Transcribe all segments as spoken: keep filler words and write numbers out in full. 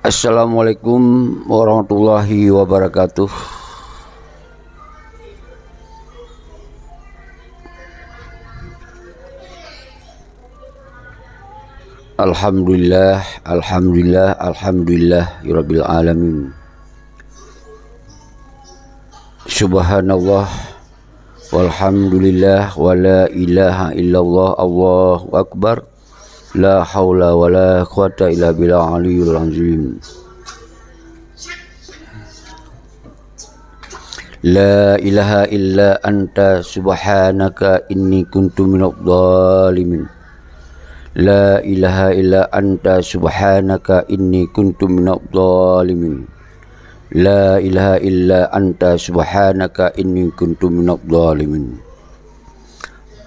Assalamualaikum warahmatullahi wabarakatuh. Alhamdulillah, alhamdulillah, alhamdulillah, ya Rabbil Alamin. Subhanallah, walhamdulillah, wa la ilaha illallah, Allahu Akbar. La haula wa la quwata illa billah aliyul azim. La ilaha illa anta subhanaka inni kuntu minadh dhalimin. La ilaha illa anta subhanaka inni kuntu minadh dhalimin. La ilaha illa anta subhanaka inni kuntu minadh dhalimin.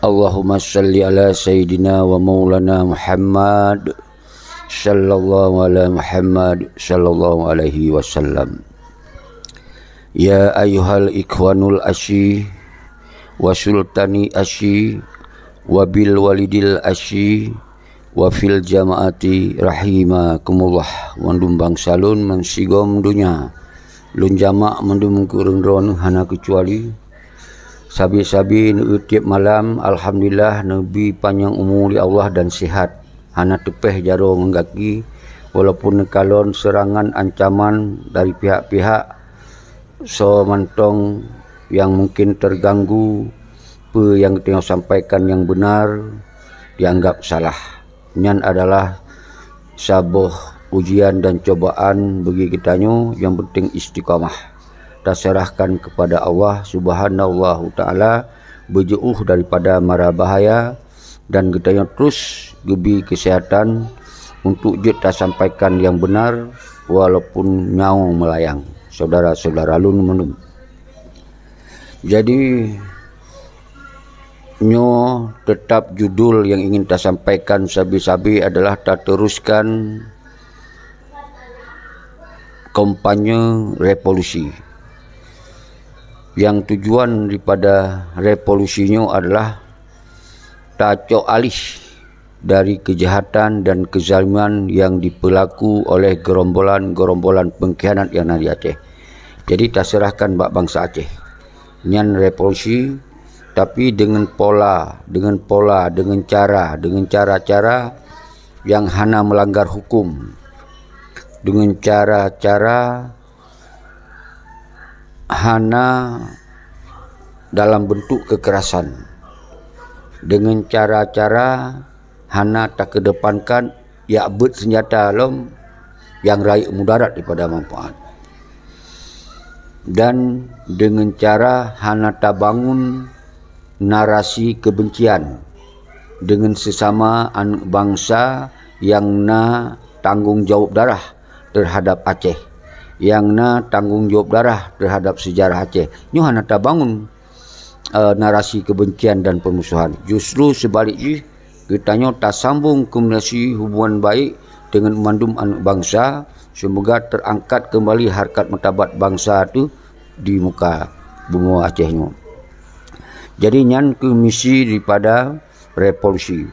Allahumma salli ala sayyidina wa maulana Muhammad, sallallahu ala Muhammad, sallallahu alaihi wasallam. Ya ayyuhal ikhwanul asyi, wa sultani asyi, wa bil walidil asyi, wa fil jamaati rahimakumullah. Mandum bansa lôn meusigom donya, lôn jamak mandum keu ureuëng droeneueh hana keucuali. Sabe-sabe neueu tieb malam, alhamdulillah, neubi panyang umu lé Allah dan sihat. Hana teupéh jaroe ngon gaki, walaupun neukalon seurangan ancaman dari pihak-pihak, soe mantong nyang mungkin teuganggu, peue nyang geutanyoe sampaikan nyang beunar, dianggap salah. Nyan adalah saboh ujian dan cobaan bagi geutanyoe, nyang penting istiqamah. Taserahkan kepada Allah Subhanahu wa Ta'ala, beujeuôh daripada mara bahaya, dan geutanyoe terus geubi keuseuhatan untuk jeuet tasampaikan nyang beunar walaupun nyawöng meulayang. Syedara-syedara lôn meunum. Jadi, nyoe teutap judul nyang ingin tasampaikan sabe-sabe adalah tateruskan kampanye revolusi. Nyang tujuan daripada revolusi nyoe adalah tacok aléh dari keujahatan dan keuzaliman nyang dipeulaku oleh geurombolan-geurombolan peungkhianat nyang na di Aceh. Jadi, taseurahkan bak bansa Aceh. Nyan revolusi, tapi deungon pola, deungon pola, deungon cara, deungon cara-cara nyang hana meulanggar huköm, deungon cara-cara hana dalam beuntuk keukerasan, deungon cara-cara hana takeudepankan jak beuet seunjata lom nyang rayeuk mudarat daripada manfaat, dan deungon cara hana tabangun narasi keubencian deungon seusama aneuëk bansa nyang na tanggong jaweueb darah teuhadab Aceh, nyang na tanggong jaweueb darah teuhadab seujarah Aceh. Nyoe hana tabangun, eh, narasi keubencian dan peumusohan. Justru seubalek jih, geutanyoe tasambong komunikasi hubungan baik deungon mandum aneuëk bansa. Seumoga teuangkat keumbali hareukat martabat bansa teuh di muka bumoe Aceh nyoe. Jadi, nyan keuh misi daripada revolusi.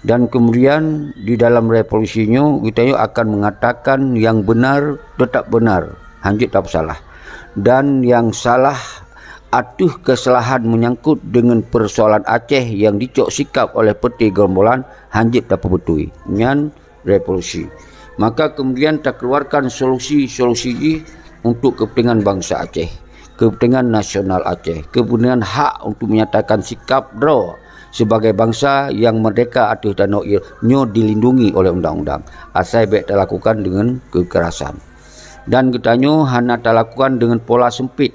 Dan kemudian di dalam revolusi nyoe, geutanyoe akan mengatakan nyang beunar teutap beunar, hanjeuet tapeusalah. Dan nyang salah ateueh keusalahan meunyangkot deungon peusoalan Aceh nyang jicok sikap oleh peuté geurombolan, hanjeuet tapeubeutôi. Nyan revolusi. Maka kemudian takeuluarkan solusi-solusi jih untuk keupeuntengan bansa Aceh, keupeuntengan nasional Aceh, keupeuntengan hak untuk menyatakan sikap droe sebagai bansa nyang merdeka ateueh tanoh ie nyoe dilindungi oleh undang-undang. Asai bék talakukan deungon keukerasan. Dan geutanyoe hana talakukan deungon pola seumpit,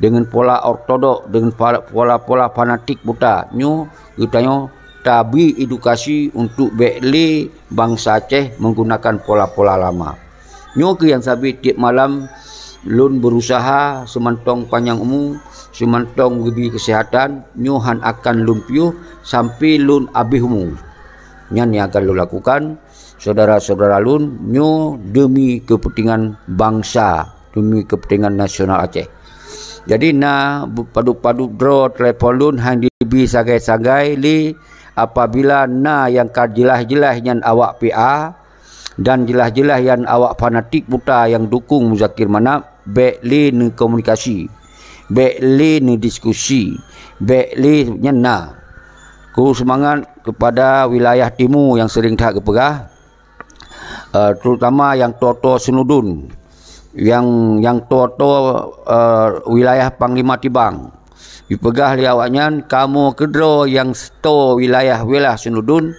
deungon pola ortodok, deungon pola-pola fanatik buta. Nyoe geutanyoe tabi edukasi untuk bék lé bansa Aceh menggunakan pola-pola lama. Nyoe keuh nyang sabé tieb malam lôn berusaha seumantong panyang umu, seumantong geubi keuseuhatan, nyoe han akan lôn piôh sampai lôn abéh umu. Nyan nyang akan lôn lakukan, syedara-syedara lôn, nyoe deumi keupeuntengan bansa, deumi keupeuntengan nasional Aceh. Jadi, na padub-padub droe telepon lôn han jibi sagai-sagai lé, apabila na nyang ka jeulaih-jeulaih nyan awak P A, Dan jeulaih-jeulaih nyan awak fanatik buta nyang dukung Muzakir Manaf, bék lé neukomunikasi, bék lé neudiskusi, bék lé nyan na. Keu seumangat keupada wilayah timu nyang seuring that geupeugah, eh, terutama nyang toe-toe Seunudun, nyang, nyang toe-toe, eh, wilayah Panglima Tibang. Jipeugah lé awaknyan, kamoe keudroe nyang seutôt wilayah-wilayah Seunudun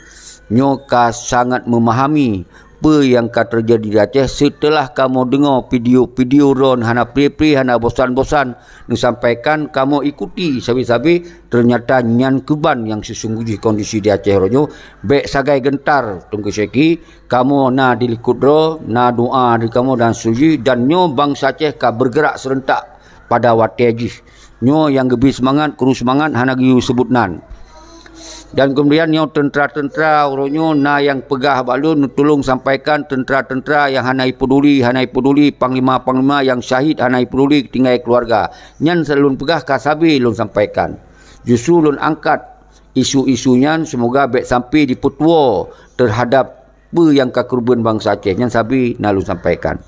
nyoe ka sangat memahami peue nyang ka teujadi di Aceh seuteulah kamoe deungoe video-video droeneuh hana pri-pri, hana bosan-bosan neusampaikan, kamoe ikuti sabe-sabe, teunyata nyan keuban nyang seusunggoh jih kondisi di Aceh uroe nyoe. Bék sagai geuntar, Teungku Syeki, kamoe na di likot droe, na doa di kamoe dan setuju, dan nyoe bansa Aceh ka beugeurak seurentak pada watée jih. Nyoe nyang geubri seumangat, kru seumangat hana geuyue seubut nan. Dan keumudian nyoe teuntra-teuntra uroe nyoe na nyang peugah bak lôn, tulông sampaikan teuntra-teuntra nyang hana jipeuduli, hana jipeuduli, panglima-panglima nyang syahid hana jipeuduli tinggai keuluwarga. Nyan lôn peugah ka sabe lôn sampaikan. Justru lôn angkat isu-isu nyan seumoga bék sampai jipeutuwoe teuhadab peue nyang ka keureubeuen bansa Aceh nyan sabe na lôn sampaikan.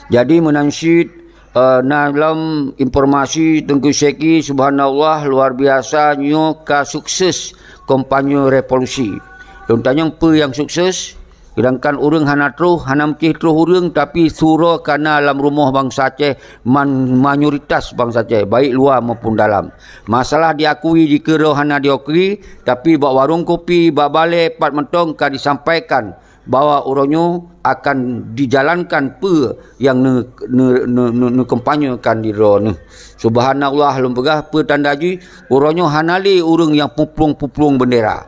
Jadi meunan cit, eh, na lom informasi Teungku Syeki, subhanallah, luar biasa nyoe ka sukses kampanye revolusi. Lôn tanyong peue nyang sukses? Sedangkan ureuëng hana troh, hana meucéh troh ureuëng, tapi su droe ka na lam rumoh bansa Aceh, man-, mayoritas bansa Aceh, baik luwa maupun dalam. Masalah diakui dikeue droe hana diakui, tapi bak warong kopi, bak balée, pat mantong ka disampaikan bahwa uroe nyoe akan dijalankan peue nyang ne-, ne-, ne-, ne-, neukampanyekan di droeneuh. Subhanallah lôn peugah, peue tanda jih, uroe nyoe hana lé ureuëng nyang puplueng-puplueng bendera,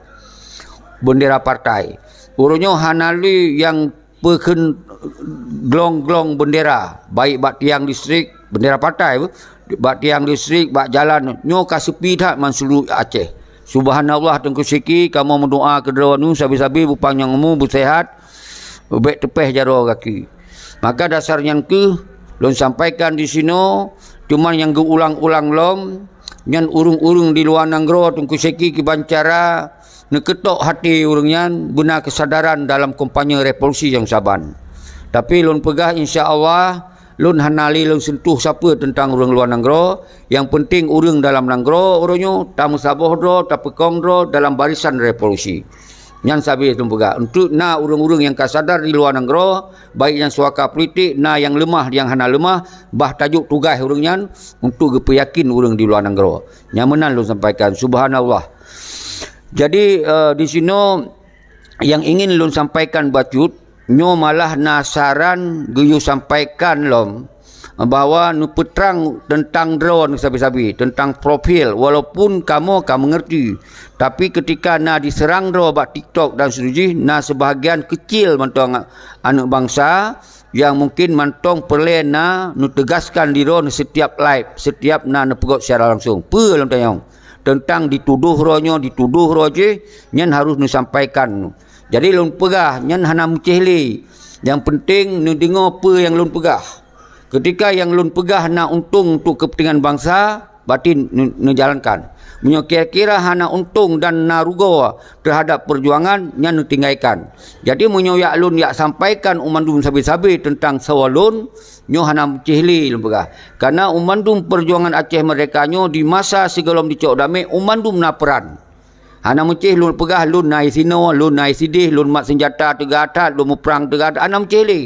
bendera partai. Uroe nyoe hana lé nyang peukheun glong-glong bendera, baik bak tiang listrik, bendera partai, bak tiang listrik, bak jalan, nyoe ka seupi that man seuluruh Aceh. Subhanallah, Teungku Syeki, kamoe meudoa keu droeneuh sabe-sabe beupanyang umu, beuseuhat, bék teupéh jaroe gaki. Maka dasar nyan kheueh lôn sampaikan di sinoe, teuma nyang geuulang-ulang lom, nyan ureuëng-ureuëng di luwa nanggroe, Teungku Syeki, kiban cara neukeutok hati ureuëng nyan beuna keusadaran dalam kampanye revolusi nyang saban. Tapi lôn peugah, insya Allah, lôn hana lé lôn sentuh sapeue teuntang ureuëng luwa nanggroe. Nyang peunteng ureuëng dalam nanggroe uroe nyoe tameusaboh droe, tapeukong droe dalam barisan revolusi. Nyan sabe lôn peugah, untuk na ureuëng-ureuëng nyang ka sadar di luwa nanggroe, baik nyang suaka politik, na nyang leumah, nyang hana leumah, bah tajok tugaih ureuëng nyan untuk geupeuyakin ureuëng di luwa nanggroe. Nyang meunan lôn sampaikan, subhanallah. Jadi, eh, di sinoe nyang ingin lôn sampaikan bacut, nyoe malah na saran geuyue sampaikan lom bahwa neupeutrang teuntang droeneuh sabe-sabe, teuntang profil, walaupun kamoe ka meungerti. Tapi keutika na diseurang droe bak TikTok dan seudeh jih, na seubahagian keucil mantong aneuëk bansa nyang mungken mantong peureulée na neuteugaskan di droeneuh setiap live, setiap na neupeugot secara langsung. Peue lôn tanyong? Teuntang ditudoh droe nyoe, ditudoh droe jih, nyan harôh neusampaikan. Jadi lôn peugah, nyan hana meucéh lé. Nyang peunteng neudeungoe peue nyang lôn peugah. Keutika nyang lôn peugah na untông untuk keupeuntengan bansa, berarti neu-, neujalankan. Meunyoe kira-kira hana untông dan na rugoe teuhadap peujuangan, nyan neutinggaikan. Jadi meunyoe jak lôn jak sampaikan u mandum sabe-sabe teuntang soe lôn, nyoe hana meucéh lé lôn peugah. Karena u mandum peujuangan Aceh Merdeka nyoe di masa sigohlom jicok damé, u mandum na peuran. Hana meucéh lôn peugah lôn na i sinoe, lôn na i sideh, lôn mat seunjata teuga that, lôn muprang teuga that, hana meucéh lé.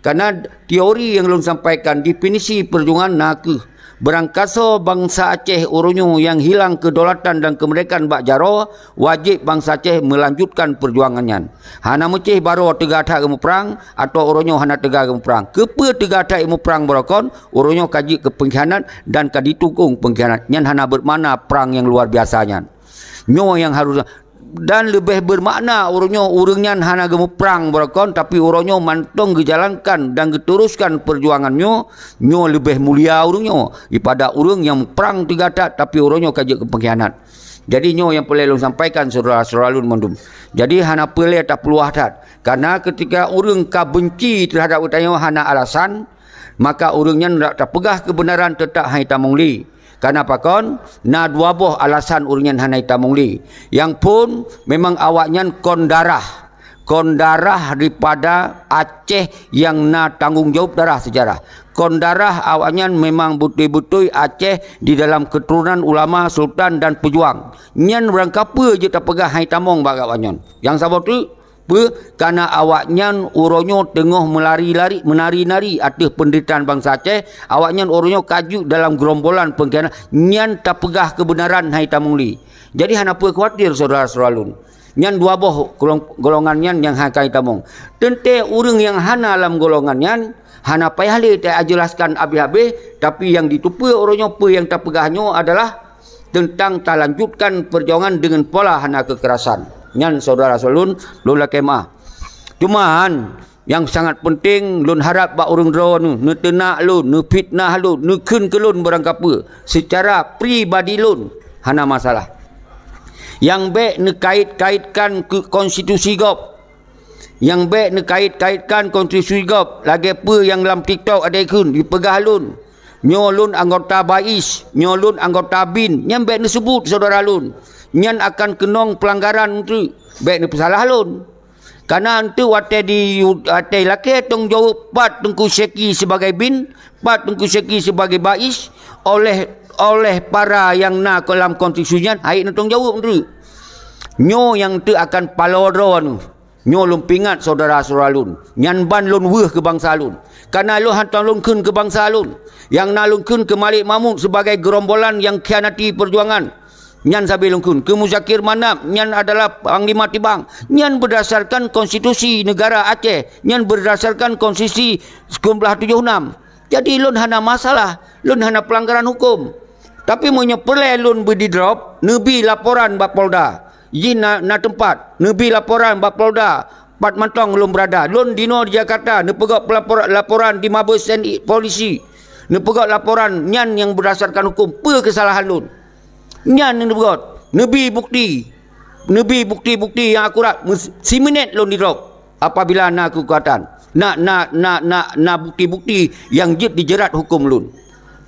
Karena teori nyang lôn sampaikan, definisi peujuangan nakeuh beurangkasoe bansa Aceh uroe nyoe nyang hilang keudaulatan dan keumeurdekaan bak jaroe, wajéb bansa Aceh meulanjutkan peujuangan nyan. Hana meucéh baroe teuga that geumuprang, atawa uroe nyoe hana teuga geumuprang. Keupeue teuga that geumuprang baroe kon, uroe nyoe ka jeuet keu peungkhianat dan ka jitukong peungkhianat. Nyan hana beumakna prang nyang luar biasa nyan. Nyoe nyang harôh, dan leubeh beumakna uroe nyoe ureuëng nyan hana geumuprang baroe kon, tapi uroe nyoe mantong geujalankan dan geuteruskan peujuangan nyoe, nyoe leubeh mulia ureuëng nyoe daripada ureuëng nyang muprang teuga that, tapi uroe nyoe ka jeuet keu peungkhianat. Jadi nyoe nyang peureulée lôn sampaikan syedara-syedara lôn mandum. Jadi hana peureulée tapeuluwah that. Karena keutika ureuëng ka beunci teuhadap geutanyoe hana alasan, maka ureuëng nyan dak tapeugah keubeunaran teutap hana jitamong lé. Karena pakon, na dua boh alasan ureuëng nyan hana jitamong lé. Nyang phon, memang awaknyan kon darah. kon darah daripada Aceh nyang na tanggong jaweueb darah seujarah. Kon darah awaknyan memang beutôi-beutôi Aceh di dalam keuturonan ulama, sultan dan peujuang. Nyan barangkapeue jeuet tapeugah hai tamong bak awaknyan. Nyang saboh teuk, peue? Kana awaknyan uroe nyoe teungoh meulari-lari, meunari-nari ateueh peunderitaan bansa Aceh. Awaknyan uroe nyoe ka jeuet dalam geurombolan peungkhianat. Nyan tapeugah keubeunaran hai tamong li. Jadi hana peue khawatir syedara-syedara lôn. Nyan dua boh golong-, golongan nyan nyang hai tamong. Teuntée ureuëng nyang hana lam golongan nyan, hana payah lé tajeulaskan habéh-habéh, tapi nyang jiteupeue uroe nyoe peue nyang tapeugah nyoe adalah teuntang talanjutkan peujuangan deungon pola hana keukerasan. Nyan syedara-syedara lôn, lôn lakée meuáh. Cuman, nyang sangat peunteng, lôn harab bak ureuëng droeneuh, neuteunak lôn, neufitnah lôn, neukheun keu lôn barangkapeue, seucara pribadi lôn, hana masalah. Nyang bék neukait-kaitkan keu konstitusi gob. Nyang bék neukait-kaitkan konstitusi gob, lagée peue nyang lam TikTok adak kheun jipeugah lôn, nyoe lôn anggota Bais, nyoe lôn anggota bin, nyan bék neuseubuet syedara lôn. Nyan akan keunong peulanggaran teuk, bék neupeusalah lôn. Kana eunteuk watée di, watée lakée tanggung jaweueb pat Teungku Syeki sibagai bin, pat Teungku Syeki sibagai Bais, oleh, oleh para nyang na lam konstitusi nyan, hai neutanggung jaweueb eunteuk. Nyoe nyang teuk akan paloe droeneuh. Nyoe lôn peuingat syedara-syedara lôn, nyan ban lôn weueh keu bansa lôn. Kana lôn hantom lôn kheun keu bansa lôn, nyang na lôn kheun keu Malik Mahmud sibagai geurombolan nyang khianati peujuangan. Nyan sabe lôn kheun keu Muzakir Manaf, nyan adalah panglima tibang. Nyan beurdasarkan konstitusi neugara Aceh, nyan beurdasarkan konstitusi sembilan belas tujoh enam. Jadi lôn hana masalah, lôn hana peulanggaran huköm. Tapi meunyoe peureulée lôn beudidrop, neubi laporan bak Polda. Jih na, na teumpat, neubi laporan bak Polda, pat mantong lôn beurada. Lôn dinoe di Jakarta, neupeugét lapor-, laporan di Mabes TNI, polisi. Neupeugét laporan nyan nyang beurdasarkan huköm, peue keusalahan lôn. Nyan neupeugét, neubi bukeuti. Neubi bukeuti-bukeuti nyang akurat, meus-, siminét lôn didrop. Apabila na keukuatan, na, na, na, na, na bukeuti-bukeuti nyang jeuet dijerat huköm lôn.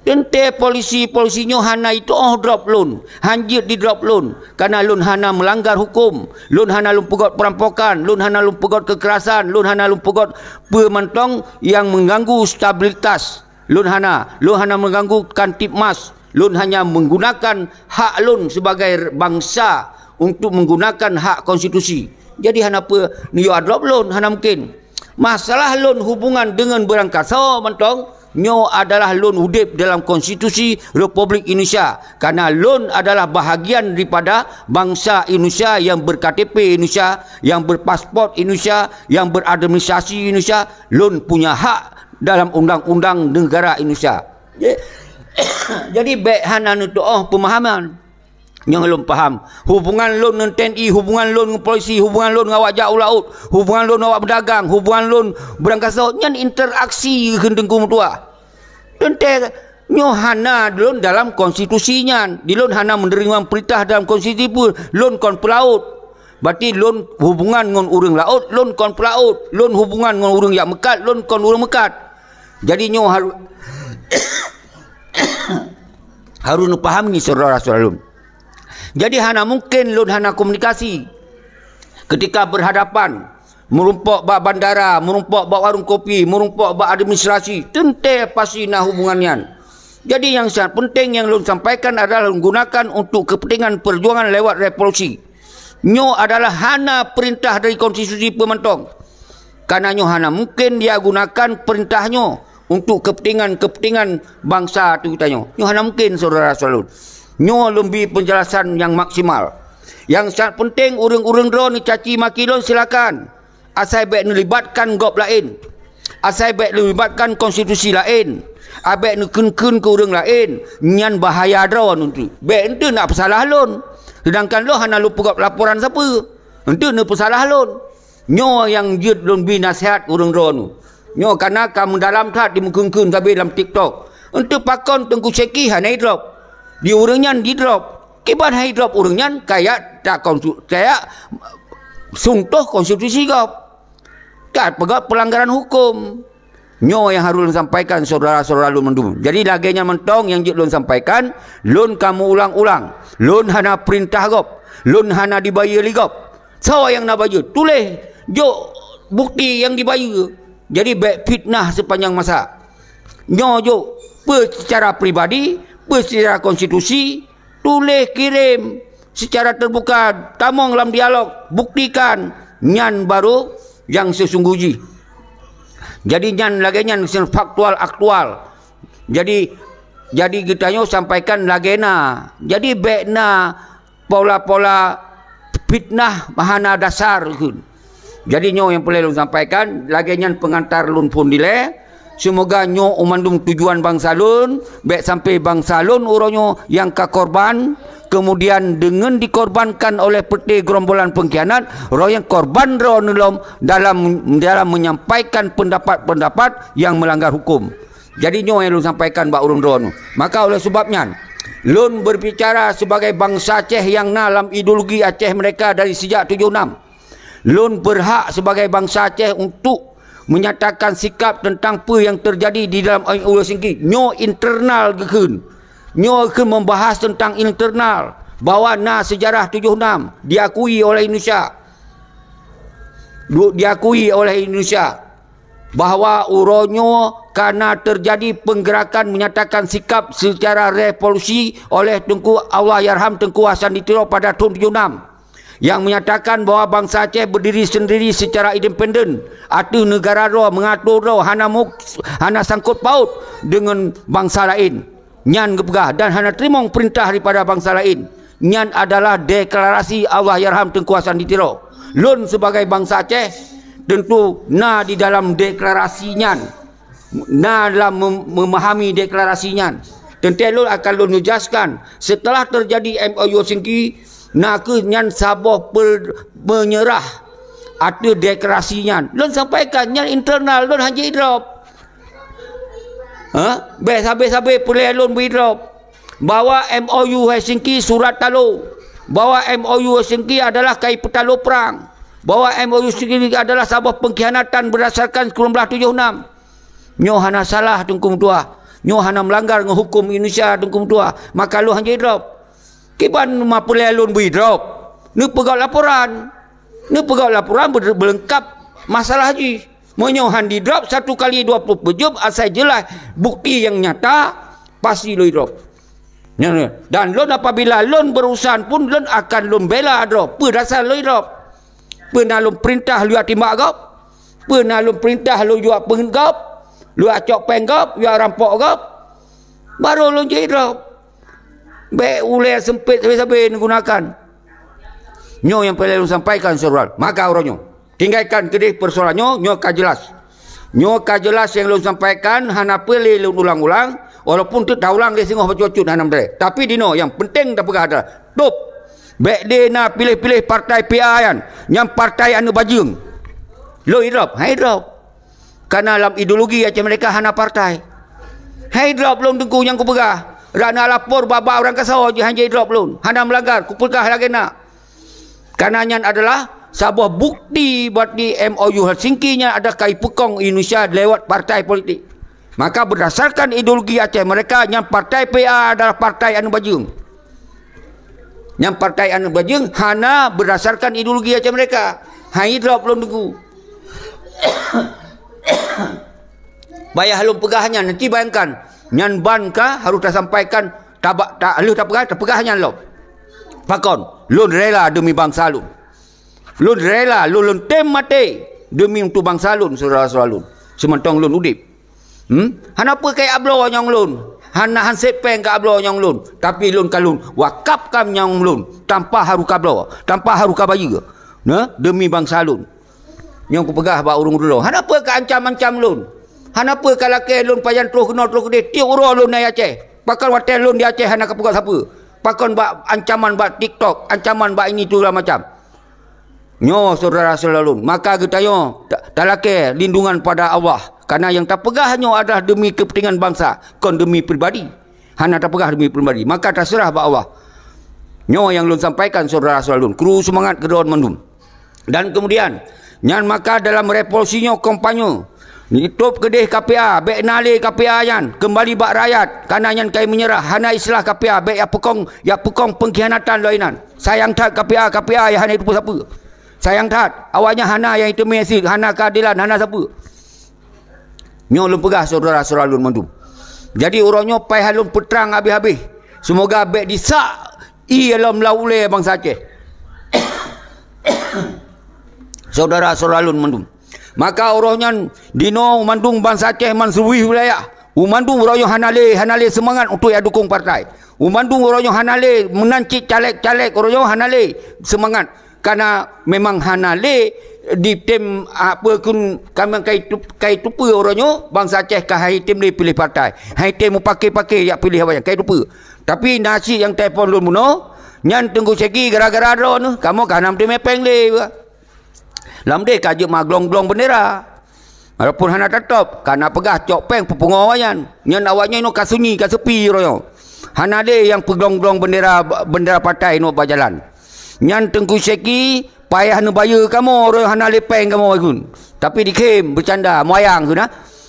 Teuntée polisi-polisi nyoe hana jituoh drop lôn, han jeuet didrop lôn, kana lôn hana meulanggar huköm, lôn hana lôn peugét perampokan, lôn hana lôn peugét keukerasan, lôn hana lôn peugét peue mantong nyang meuganggu stabilitas. Lôn hana, lôn hana meuganggu Kamtibmas. Lôn hanya menggunakan hak lôn sibagai bansa untuk menggunakan hak konstitusi. Jadi hana peue neuyue adrop lôn, hana mungkin. Masalah lôn hubungan deungon beurangkasoe mantong, nyoe adalah lôn udeb dalam konstitusi Republik Indonesia. Karena lôn adalah bahagian daripada bansa Indonesia yang ber-K T P Indonesia, yang berpaspor Indonesia, yang beradministrasi Indonesia. Lôn punya hak dalam undang-undang negara Indonesia. Jadi bék hana neutuoh pemahaman. Nyang lôn paham, hubungan lôn ngon TNI, hubungan lôn ngon polisi, hubungan lôn ngon awak jak u laôt, hubungan lôn ngon awak meudagang, hubungan lôn beurangkasoe, nyan interaksi kheun Teungku meutuah. Teuntée nyoe hana lôn dalam konstitusi nyan. Di lôn hana meuneurimong peurintah dalam konstitusi pun, lôn kon peulaôt. Berarti lôn hubungan ngon ureuëng laôt, lôn kon peulaôt. Lôn hubungan ngon ureuëng jak meukat, lôn kon ureuëng meukat. Jadi nyoe harôh, harôh neupahami syedara-syedara lôn. Jadi hana mungken lôn hana komunikasi. Ketika berhadapan, meurumpok bak bandara, meurumpok bak warong kopi, meurumpok bak administrasi, teuntée pasti na hubungan nyan. Jadi nyang sangat penting nyang lôn sampaikan adalah lôn gunakan untuk kepentingan perjuangan lewat revolusi. Nyoe adalah hana perintah dari konstitusi peumantong. Karena nyoe hana mungken dia gunakan perintah nyoe untuk kepentingan-kepentingan bansa tu geutanyoe. Nyoe hana mungken, syedara-syedara lôn. Nyoe lôn bi penjelasan nyang maksimal. Nyang sangat penting, ureuëng-ureuëng droe neucaci maki lôn, silakan. Asai bék neulibatkan gob laén. Asai bék neulibatkan konstitusi laén. Abék neukheun-kheun keu ureuëng laén. Nyan bahaya droe nyoe teuk. Bék eunteuk neupeusalah lôn. Seudangkan lôn hana lôn peugét laporan sapeue. Eunteuk neupeusalah lôn. Nyoe nyang jeuet lôn bi naseuhat ureuëng droeneuh. Nyoe kana ka meudalam that jimeukheun-kheun sabe lam TikTok. Eunteuk pakon Teungku Syeki hana jidrop? Di ureuëng nyan jidrop. Kiban hana jidrop ureuëng nyan kajak takonsu-, kajak suntoh konstitusi gob. Ka peugét peulanggaran huköm. Nyoe nyang harôh lôn sampaikan syedara-syedara lôn mandum. Jadi lagée nyan mantong nyang jeuet lôn sampaikan, lôn ka meuulang-ulang. Lôn hana peurintah gob. Lôn hana dibayeue lé gob. Soe nyang na bayeue, tuléh. Jok bukti nyang dibayeue. Jadi, bék fitnah sepanjang masa. Nyoe jok, peue secara pribadi, peue secara konstitusi, tuléh kirém secara teubuka, tamong lam dialog, buktikan, nyan baru nyang seusunggoh jih. Jadi, nyan lagée nyan faktual aktual. Jadi, jadi geutanyoe sampaikan lagée na. Jadi, bék na pola-pola fitnah hana dasar kheun. Jadi, nyoe nyang peureulée lôn sampaikan, lagée nyan peungantar lôn phon dilée. Seumoga nyoe mandum tujuan bansa lôn, bék sampai bansa lôn uroe nyoe nyang ka korban, kemudian deungon dikorbankan oleh peuté gerombolan pengkhianat, roh nyang korban droe neulom dalam, dalam menyampaikan pendapat-pendapat yang melanggar hukum. Jadi, nyoe nyang lôn sampaikan bak ureuëng droeneuh. Maka oleh sebab nyan, lôn berbicara sebagai bansa Aceh nyang na lam ideologi Aceh merdeka dari sejak tujuh enam. Lôn berhak sebagai bansa Aceh untuk menyatakan sikap tentang peue nyang terjadi di dalam M O U Helsinki. Nyoe internal geukheun. Nyoe kheun membahas tentang internal bahwa na sejarah tujuh enam diakui oleh Indonesia. Du-, diakui oleh Indonesia bahwa uroe nyoe ka na terjadi penggerakan menyatakan sikap secara revolusi oleh Teungku Allahyarham Teungku Hasan di Tiro pada tahun tujuh enam, yang menyatakan bahwa bansa Aceh berdiri sendiri secara independen ateueh negara droe, mengatur droe, hana muk-, hana sangkut paut dengan bansa lain. Nyan geupeugah, dan hana teurimong peurintah daripada bansa lain. Nyan adalah deklarasi Allahyarham Teungku Hasan di Tiro. Lôn sebagai bansa Aceh, tentu na di dalam deklarasi nyan, na dalam mem-, memahami deklarasi nyan. Teuntée lôn akan lôn jelaskan, setelah terjadi M O U Helsinki, na kheueh nyan saboh per-, menyerah ateueh deklarasi nyan. Lôn sampaikan, nyan internal, lôn hana jidrop. Ha? Bék sabe-sabe peureulée lôn bri drop bahwa M O U Helsinki surat talo, bahwa M O U Helsinki adalah kai peutalo perang, bahwa M O U Helsinki adalah saboh pengkhianatan berdasarkan sembilan belas tujuh enam. Nyoe hana salah Teungku Meutuah. Nyoe hana melanggar ngon hukum Indonesia Teungku Meutuah. Maka lôn hana jidrop. Kiban ma peureulée lôn bri drop? Neupeugah laporan. Neupeugah laporan be-, beulengkap masalah jih. Meunyoe han didrop satu kali dua puluh empat jam asai jeulaih bukti nyang nyata, pasti lôn idrop. Nyan, dan lôn apabila lôn beurusan pun lôn akan lôn bela droe. Peue dasar lôn idrop? Peue na lôn peurintah lôn jak timbak gob? Peue na lôn peurintah lôn jak peungeuet gob? Lôn jak cok péng gob? Lôn jak rampok gob? Baru lôn jeuet idrop. Bék ulée seumpét sabe-sabe neugunakan. Nyoe nyang peureulée lôn sampaikan, syedara. Maka uroe nyoe, tinggalkan keudeh persoalan nyoe, nyoe ka jelas. Nyoe ka jelas nyang lôn sampaikan, hana peureulée lôn ulang-ulang, walaupun teuk taulang lé singoh bacut-bacut hana meudaré. Tapi dinoe nyang penting tapeugah adalah, top. Bék deh na piléh-piléh partai P A nyan, nyang partai aneuëk bajeueng. Lôn idrop, hai idrop. Karena lam ideologi Aceh Merdeka hana partai. Hai drop lôn Teungku nyang kupeugah. Rak na lapor bak-bak urang kasoe jih hana jidrop lôn. Hana melanggar, kupeugah lagée na. Karena nyan adalah saboh bukti berarti M O U Helsinki nyan adalah kai peukong Indonesia lewat partai politik. Maka berdasarkan ideologi Aceh Merdeka nyan partai P A adalah partai aneuëk bajeueng. Nyang partai aneuëk bajeueng hana berdasarkan ideologi Aceh Merdeka. Hai drop lôn Teungku. Payah lôn peugah nyan, nanti bayangkan, nyan ban ka harôh tasampaikan, taba-, ta-, lheueh tapeugah, tapeugah nyan lom. Pakon? Lôn rela demi bansa lôn. Lôn rela, lôn, lôn tem maté demi untuk bansa lôn, syedara-syedara lôn. Seumantong lôn udeb. Hmm? Hana peue keu abloe nyang lôn. Hana han sép péng keu abloe nyang lôn. Tapi lôn ka lôn wakafkan nyang lôn tanpa harôh kabloe, tanpa harôh kabayeue. Nah, demi bansa lôn. Nyang kupeugah bak ureuëng droe, hana peue ka ancam-ancam lôn. Hana peue ka lakée lôn pajan troh keunoe troh keudeh tieb uroe lôn na Aceh. Pakon watée lôn di Aceh hana kapeugot sapeue. Pakon bak ancaman bak TikTok, ancaman bak ini tu segala macam. Nyoe syedara-syedara lôn, maka geutanyoe ta-, talakée lindungan pada Allah. Karena nyang tapeugah nyoe adalah demi kepentingan bansa, kon demi pribadi. Hana tapeugah demi pribadi, maka taseurah bak Allah. Nyoe nyang lôn sampaikan syedara-syedara lôn, kru seumangat keudroe mandum. Dan kemudian, nyan maka dalam revolusi nyoe kampanye, nitôb keudeh K P A, bék na lé K P A nyan, keumbali bak rakyat, karena nyan kai meunyeurah, hana istilah K P A, bék jak peukong, jak peukong peungkhianatan lom inan. Sayang that K P A, K P A nyang hana jiteupeue sapeue. Sayang that, awaknyan hana nyang iteumé sie, hana keuadelan, hana sapeue. Nyoe lôn peugah syedara-syedara lôn mandum. Jadi uroe nyoe payah lôn peutrang habéh-habéh. Seumoga bék disak ié lom lam ulée bansa Aceh. Syedara-syedara lôn mandum. Maka uroe nyan dinoe mandum bansa Aceh man sibuih wilayah. U mandum uroe nyoe hana lé, hana lé seumangat untuk jak dukong partai. U mandum uroe nyoe hana lé, meunan cit caleg-caleg uroe nyoe hana lé seumangat. Karena memang hana lé ditem, apa kun, kamang kai tup-, kai tupeue uroe nyoe, bansa Aceh ka hai tem lé piléh partai. Hai tem mupake-pake jak piléh awaknyan, kai tupeue. Tapi na cit nyang telepon lôn bunoe, nyan Teungku Syeki gara-gara droeneuh, kamoe ka hana meuteumé péng lé. Lam deh ka jeuet ma glong-glong bendera. Walaupun hana tatop, ka na peugah cok péng peupungo awaknyan. Nyan awaknyan inoe ka sunyi, ka seupi uroe nyoe. Hana lé nyang peuglong-glong bendera, bendera partai inoe bak jalan. Nyan Teungku Syeki payah neubayeue kamoe uroe nyoe hana lé péng kamoe ikun. Tapi dikhém, beucanda, meuyang keuh na.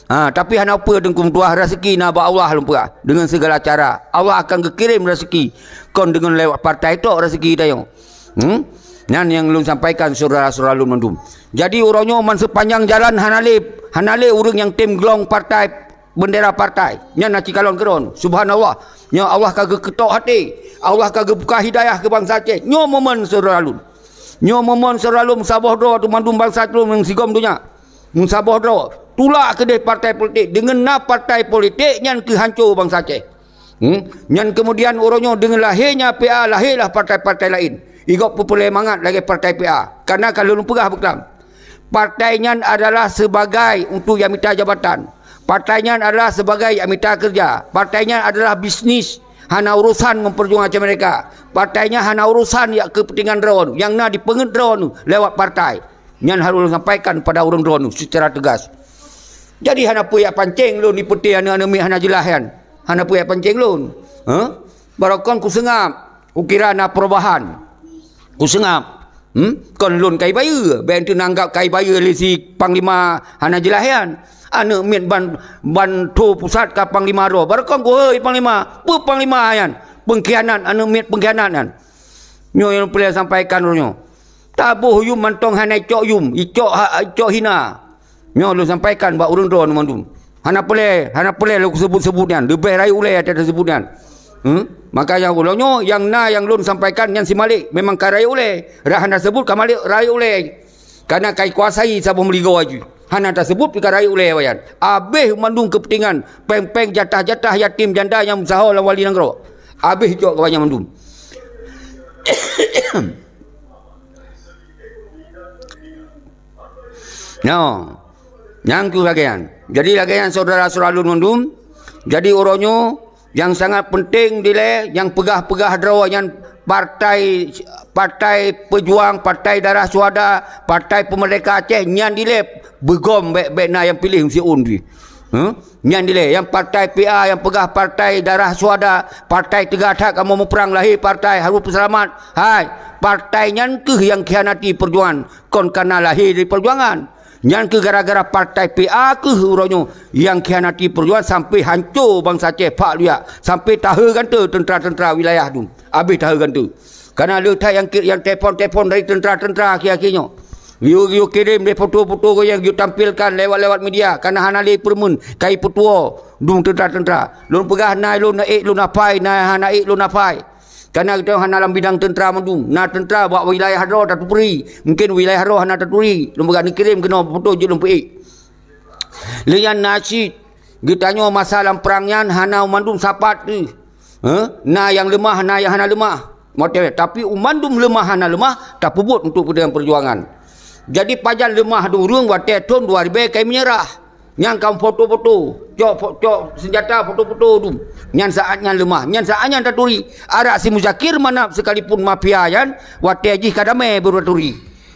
Ha, tapi hana peue Teungku meutuah, raseuki na bak Allah lôn peugah. Deungon segala cara, Allah akan geukirém raseuki. Kon deungon lewat partai tok raseuki tanyoe. Hmm? Nyan nyang lôn sampaikan syedara-syedara lôn mandum. Jadi uroe nyoe man seupanjang jalan hana lé, hana lé ureuëng nyang tem glong partai, bendera partai. Nyan na cikalon keudroe. Subhanallah. Nyoe Allah ka geukeutok até. Allah ka geubuka hidayah keu bansa Aceh. Nyoe momen syedara lôn. Nyoe momen syedara lôn meusaboh droe tu mandum bansa lôn nyang sigom donya. Meusaboh droe. Tulak keudeh partai politik. Deungon na partai politik nyan keuh hanco bansa Aceh. Hmm? Nyan keumudian uroe nyoe deungon lahé nya P A, lahé lah partai-partai laén. Igob peupeuleumanggat lagée partai P A. Karena ka lôn peugah beuklam. Partai nyan adalah sebagai untuk nyang mita jabatan. Partai nyan adalah sebagai nyang mita keureuja. Partai nyan adalah bisnis, hana urosan ngon peujuangan Aceh Merdeka. Partai nyan hana urosan jak keupeuntengan droe, nyang na dipeungeut droe lewat partai. Nyan harôh lôn sampaikan pada ureuëng droeneuh seucara teugas. Jadi hana peue jak pancéng lôn di peuté aneuëk-aneuëk miet hana jeulaih nyan. Hana peue jak pancéng lôn. Hah? Barokon kuseungab, kukira na peurubahan. Kuseungab. Hmm? Kon lôn kai bayeue, bék teuh neuanggab kai bayeue lé si panglima hana jeulaih nyan. Aneuëk miet ban, ban tho pusat ka panglima droe. Barokon kuhôi panglima. Peue panglima nyan? Peungkhianat, aneuëk miet peungkhianat nyan. Nyoe nyang peureulée sampaikan uroe nyoe. Taboh yum mantong hana icok yum, icok ha-, icok hina. Nyoe lôn sampaikan bak ureuëng droeneuh mandum. Hana peureulée, hana peureulée lôn seubut-seubut nyan, leubeh rayeuk ulée ata teusebut nyan. Hmm? Makanya uroe nyoe nyang na nyang lôn sampaikan nyan si Malik memang ka rayeuk ulée. Dah hana seubut ka Malik rayeuk ulée. Karena ka ikuasai saboh meuligoe jih. Hana taseubut pih ka rayeuk ulée awaknyan. Abéh mandum keupeuntengan, péng-péng jatah-jatah yatim janda nyang meusaho lam wali nanggroe. Abéh icok keu awaknyan mandum. Nyoe, nyang keuh lagée nyan. Jadi lagée nyan syedara-syedara lôn mandum. Jadi uroe nyoe nyang sangat peunteng dilée nyang peugah-peugah droe nyan partai, partai peujuang, partai darah syuhada, partai peumeurdeka Aceh nyan dilée beugom bék-bék na nyang piléh meusiôn pih. Huh? Nyan dilée, nyang partai P A, nyang peugah partai darah syuhada, partai teuga that kamoe muprang lahé partai harôh peuseulamat. Hai, partai nyan keuh nyang khianati peujuangan, kon kana lahé dari peujuangan. Nyan keuh gara-gara partai P A keuh uroe nyoe nyang khianati peujuangan sampai hanco bansa Aceh phak luyak, sampai taheu gante teuntra-teuntra wilayah dum. Abéh taheu gante. Kana le that nyang, nyang telepon-telepon dari teuntra-teuntra akhé-akhé nyoe. Geuyue, geuyue kirém lé foto-foto geuh nyang geuyue tampilkan lewat-lewat media, kana hana lé peureumeun kai peutuwoe dum teuntra-teuntra. Lôn peugah na lôn na ék lôn apai, na hana ék lôn apai. Kana geutanyoe hana lam bidang teuntra mandum. Na teuntra bak wilayah droe tatupuri. Mungken wilayah droe hana taturi. Lôn peugah neukirém keunoe foto jeuet lôn peuék. Lé nyan na cit geutanyoe masa lam prang nyan hana mandum sapat teuh. Heh? Na nyang leumah, na nyang hana leumah. Watée, tapi u mandum leumah hana leumah tapeubuet untuk kepentingan peujuangan. Jadi pajan leumah dum ureuëng watée thon dua ribée kai meunyeurah. Nyang ka foto-foto, cok fo-, cok seunjata foto-foto dum. Nyan saát nyan leumah, nyan saát nyan taturi. Arak si Muzakir Manaf sekalipun mafia nyan, watée jih ka damé baru taturi.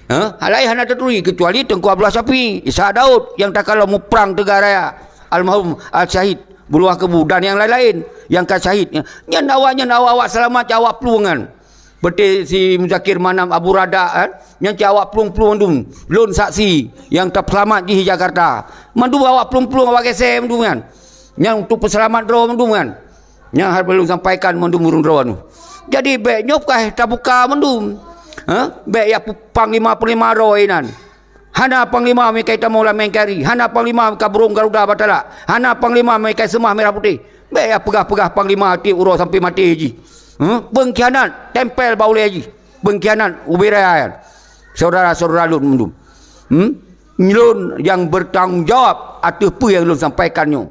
Ha? Hal laén hana taturi, keucuali Teungku Abdullah Syafi'i, Ishak Daud nyang takalon muprang teuga raya, almarhum Al-Syahid Buluah Keubu dan nyang laén-laén nyang ka syahid. Nyan awaknyan awak-awak seulamat cit awak plueng nyan. Peuté si Muzakir Manaf Abu Rada, kan? Nyan cit awak plueng-plueng mandum. Lôn saksi nyang tapeuseulamat jih di Jakarta. Mandum awak plueng-plueng awak gésé mandum nyan. Nyan untuk peuseulamat droe mandum nyan. Nyang hana lôn sampaikan mandum ureuëng droeneuh. Jadi bék nyoe ka tabuka mandum. Ha? Bék ya pu-, panglima-panglima roe nan. Hana panglima meuikai tamong lam N K R I. Hana panglima meuikai burông garuda batalak. Hana panglima meuikai seumah merah putih. Bék ya peugah-peugah panglima tiep uroe sampai maté jih. Ha? Pengkhianat, tempel bak ulée jih. Pengkhianat ubira nyan. Saudara-saudara lôn mandum. Hmm? Lôn nyang bertanggung jawab ateueh peue nyang lôn sampaikan nyoe.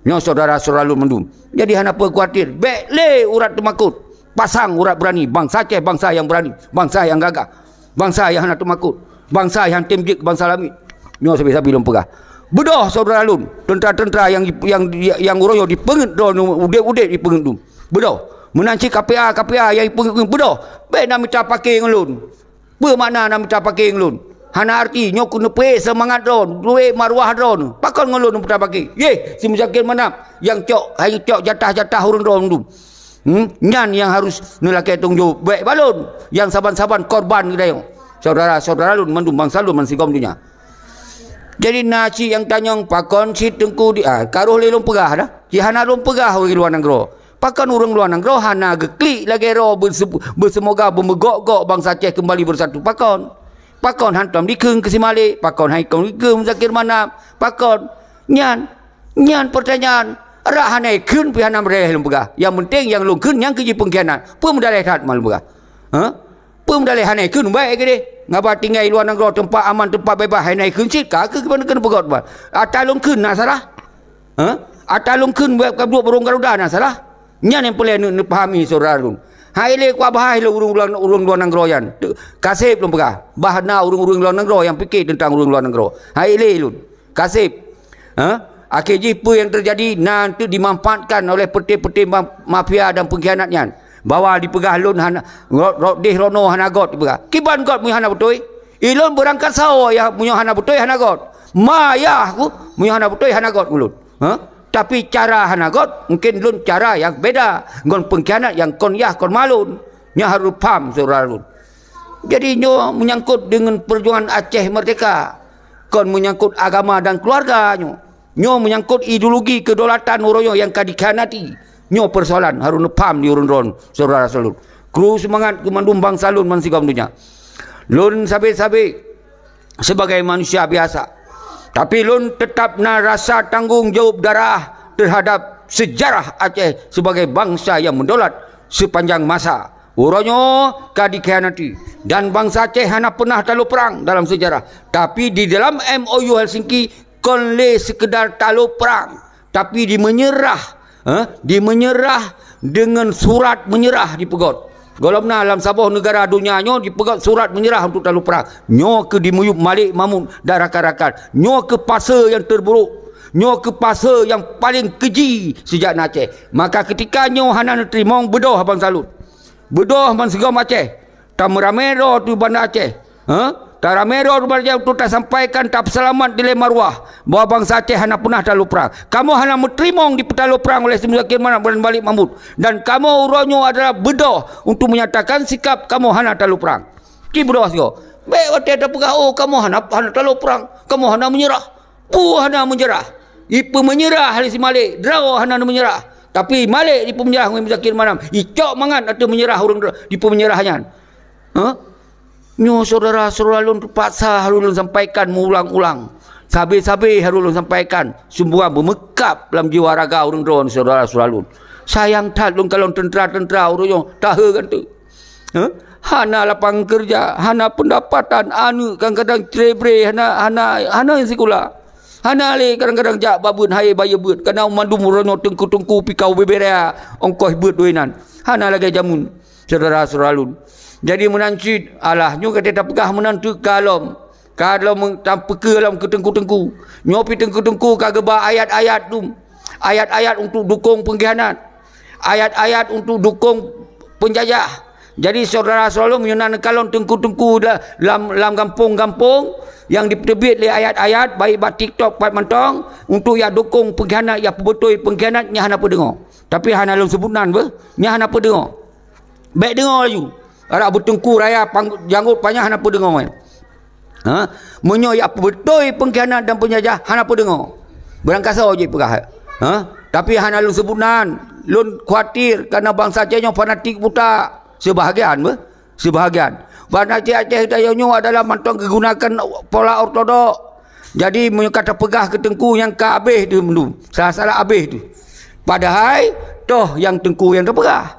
Nyoe saudara-saudara lôn mandum. Jadi hana peue khawatir. Bék lé urat teumakot. Pasang urat berani. Bangsa Aceh bangsa nyang berani, bangsa nyang gagah, bangsa nyang hana teumakot, bangsa nyang tem jeuet keu bangsa lamiet. Nyoe sabe-sabe lôn peugah. Beudôh saudara lôn, teuntara-teuntara nyang, nyang, nyang uroe nyoe dipeungeuet droeneuh, udeb-udeb dipeungeuet dum. Beudôh. Meunan cit K P A, K P A nyang dipeungeuet, beudôh. Bék na mita paké ngon lôn. Peue makna na mita paké ngon lôn? Hana arti, nyoe keuneuk peuék seumangat droe, peuék maruah droe. Pakon ngon lôn mita paké? Yeh, si Muzakir Manaf nyang cok, hai cok jatah-jatah ureuëng droe dum. Hmm? Nyan nyang harus neulakée tanggong jaweueb. Bék bak lôn nyang saban-saban korban geutanyoe. Saudara-saudara lôn mandum bansa lôn bansigom donya. Jadi na cit nyang tanyong pakon cit teungku di, ah, ka roh lé lôn peugah dah. Cit hana lôn peugah ureuëng luwa nanggroe. Pakon ureuëng luwa nanggroe hana geuklik lagée roe beuse-, beuseumoga beumeugok-gok bansa Aceh keumbali beusatu pakon? Pakon hantom dikheun keu si Malik, pakon hantom dikheun Muzakir Manaf, pakon? Nyan, nyan peurtanyaan. Rak hana ikheun pih hana meudaleh lôn peugah. Nyang penting nyang lôn kheun nyang keu jipeungkhianat. Peue meudaleh that man lôn peugah? Ha? Peue meudaleh hana ikheun baik keudeh. Ngaba tinggai luwa nanggroe teumpat aman, teumpat bebas, hana ikheun cit ka keu keuneuk peugah teumpat. Ata lôn kheun na salah? Ha? Ata lôn kheun buet ka duek burông garuda na salah? Nyan nyang peureulée neupahami saudara lôn. Hai lé kuabahai lé ureuëng, ureuëng luwa nanggroe nyan. Kaseb lôn peugah, bah na ureuëng-ureuëng luwa nanggroe nyang pike teuntang ureuëng luwa nanggroe. Hai lé lôn. Kaseb. Ha? Akhé jih peue nyang teujadi na teuk dimanfaatkan oleh peuté-peuté ma-, mafia dan peungkhianat nyan. Bahwa dipeugah lôn hana, rot, rot deh rono hana got dipeugah. Kiban got meunyoe hana beutôi? Ilôn beurangkat sawoe yah meunyoe hana beutôi hana got. Ma yah ku meunyoe hana beutôi hana got ulôn. Ha? Tapi cara hana got, mungkin lôn cara nyang beda ngon peungkhianat nyang kon yah kon ma lôn. Nyoe harôh paham saudara lôn. Jadi nyoe menyangkut deungon peujuangan Aceh Merdeka, kon menyangkut agama dan keuluwarga nyoe. Nyoe menyangkut ideologi kedaulatan uroe nyoe nyang ka dikhianati. Nyoe peusoalan harôh neupaham di ureuëng droen saudara-saudara lôn. Kru seumangat keu mandum bansa lôn bansigom donya. Lôn sabe-sabe sebagai manusia biasa. Tapi lôn teutap na rasa tanggong jaweueb darah teuhadab seujarah Aceh sebagai bansa nyang meudaulat seupanjang masa. Uroe nyoe ka dikhianati dan bansa Aceh hana peunah talo prang dalam seujarah. Tapi di dalam M O U Helsinki kon lé seukeudar talo prang. Tapi di meunyeurah, eh, di meunyeurah deungon surat meunyeurah dipeugöt. Gohlom na lam saboh neugara donya nyoe dipeugöt surat meunyeurah untuk talo prang. Nyoe keuh dimiyueb Malik Mahmud dan rakan-rakan. Nyoe keuh fase nyang teuburôk. Nyoe keuh fase nyang paleng keuji sijak na Aceh. Maka keutika nyoe hana neuteurimong beudôh bansa lôn. Beudôh bansigom Aceh. Tameuramé droe teuh Banda Aceh. Ha? Taramé droe teuh Banda Aceh untuk tasampaikan tapeuseulamat dilée maruah bahwa bansa Aceh hana peunah talo prang. Kamoe hana meuteurimong dipeutalo prang oleh si Muzakir Manaf dan Malik Mahmud. Dan kamoe uroe nyoe adalah beudôh untuk menyatakan sikap kamoe hana talo prang. Ci beudôh sigoe. Bék watée tapeugah, "Oh, kamoe hana, hana talo prang. Kamoe hana meunyeurah." Peue hana meunyeurah? Ipeumeunyeurah lé si Malik, droe hana meunyeurah. Tapi Malik dipeumeunyeurah ngon Muzakir Manaf. Icok mangat ateueh meunyeurah ureuëng droe dipeumeunyeurah nyan. Ha? Nyoe syedara-syedara lôn teupaksa harôh lôn sampaikan meuulang-ulang. Sabe-sabe harôh lôn sampaikan. Seumoga beumeukab lam jiwa raga ureuëng droe syedara-syedara lôn. Sayang that lôn kalon teuntra-teuntra ureuëng nyoe tahe ganteuk. Heh? Hana lapangan keureuja, hana peundapatan, aneuëk kadang-kadang cerebre, hana, hana, hana sikula. Hana lé kadang-kadang jak bak beuet, hayeu bayeue beuet, kareuna mandum uroe nyoe teungku-teungku pikau bubéra ongkoh beuet wéh nan. Hana lagée jameun, syedara-syedara lôn. Jadi meunan cit, alah nyoe ka tapeugah meunan teuk ka lom. Ka lom tapeukeue lom keu teungku-teungku. Nyoe pih teungku-teungku ka geuba ayat-ayat dum. Ayat-ayat untuk dukong peungkhianat. Ayat-ayat untuk dukong peunjajah. Jadi syedara-syedara lôn, meunyoe na neukalon teungku-teungku la-, lam, lam gampông-gampông nyang dipeuteubiet lé ayat-ayat, baik bak TikTok pat mantong, untuk jak dukong peungkhianat, jak peubeutôi peungkhianat, nyan hana peudeungoe. Tapi hana lôn seubut nan beuh, nyan hana peudeungoe. Bék deungoe laju. Adak beuteungku raya pang-, janggot panyang hana peudeungoe. Ha? Meunyoe jak peubeutôi peungkhianat dan peunjajah, hana peudeungoe. Beurangkasoe jih peugah. Ha? Tapi hana lôn seubut nan. Lôn khawatir kareuna bansa Aceh nyoe fanatik buta. Seubahagian beuh. Seubahagian. Ban Aceh-Aceh tanyoe nyoe adalah mantong geugunakan pola ortodok. Jadi, meunyoe ka tapeugah keu teungku nyang ka abéh teuh mandum, salah-salah abéh teuh. Padahai, toh nyang teungku nyang tapeugah.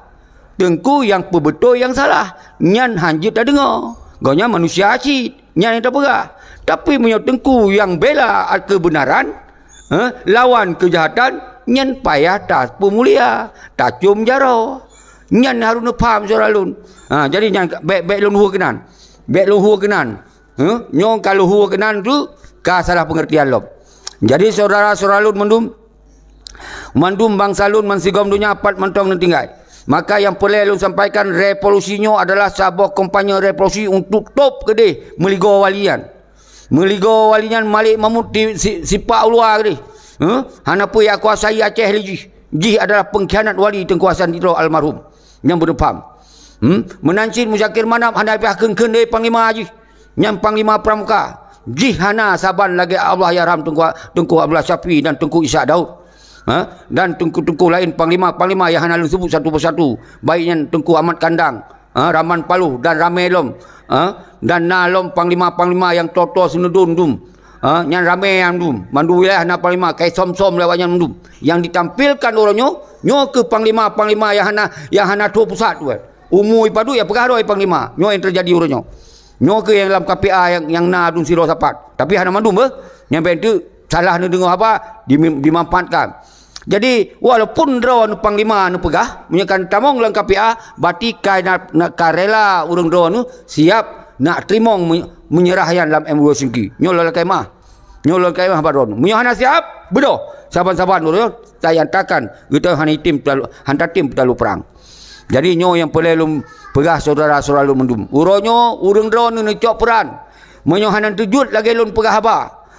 Teungku nyang peubeutôi nyang salah, nyan hanjeuet tadeungoe. Gobnyan manusia cit, nyan nyang tapeugah. Tapi meunyoe teungku nyang bela keubeunaran, eh, lawan keujahatan, nyan payah tapeumulia, tacôm jaroe. Nyan harôh neupham syedara lôn. Ha, jadi nyan bék, bék lôn hue keunan. Bék lôn hue keunan. Huh? Nyoe ka lôn hue keunan tu ka salah peungeurtian lom. Jadi syedara-syedara lôn mandum, mandum bansa lôn bansigom donya pat mantong neutinggai. Maka nyang peureulée lôn sampaikan, revolusi nyoe adalah saboh kampanye revolusi untuk top keudeh meuligoe wali nyan. Meuligoe wali nyan Malik Mahmud di, si, sipak u luwa keudeh. Huh? Hana peue jak kuasai Aceh lé jih. Jih adalah peungkhianat wali Teungku Hasan Tiro almarhum. Nyang beuneupham. Hmm? Meunan cit Muzakir Manaf hana payah kheun-kheun lé panglima jih. Nyang panglima pramuka. Jih hana saban lagée Allahyarham Teungku, Teungku Abdullah Syafi'i dan Teungku Ishak Daud. Ha? Dan teungku-teungku laén panglima-panglima nyang hana lôn seubut satu persatu. Baik nyan Teungku Ahmad Kandang, ha, Raman Paloh dan ramé lom. Ha? Dan na lom panglima-panglima nyang toe-toe seuneudon dum. Ha? Nyan ramé nyan dum. Mandum wilayah na panglima, kai som-som lé awaknyan dum. Nyang ditampilkan uroe nyoe, nyoe keuh panglima-panglima nyang hana, nyang hana toe pusat tu. Umu ipadub nyang peugah droe panglima. Nyoe nyang teujadi uroe nyoe. Nyoe keuh nyang lam K P A nyang, nyang na dum sidroe sapat. Tapi hana mandum beuh. Nyang ben teuk salah neudeungoe haba, dimi-, dimanfaatkan. Jadi, walaupun droeneuh panglima neupeugah, meunyoe ka neutamong lam K P A, berarti ka na, na, ka rela ureuëng droeneuh siab nak teurimong me-, meunyeurah nyan lam M dua Singki. Nyoe lôn lakée meu'ah. Nyoe lôn lakée meu'ah bak droeneuh. Meunyoe hana siab, beudôh. Saban-saban ureuëng nyoe tanyatakan, geutanyoe hana item talu-, hana tatem talu prang. Jadi, nyoe nyang peureulée lôn peugah syedara-syedara lôn mandum. Uroe nyoe, ureuëng droeneuh neucok peuran. Meunyoe hana teujeuet lagée lôn peugah haba,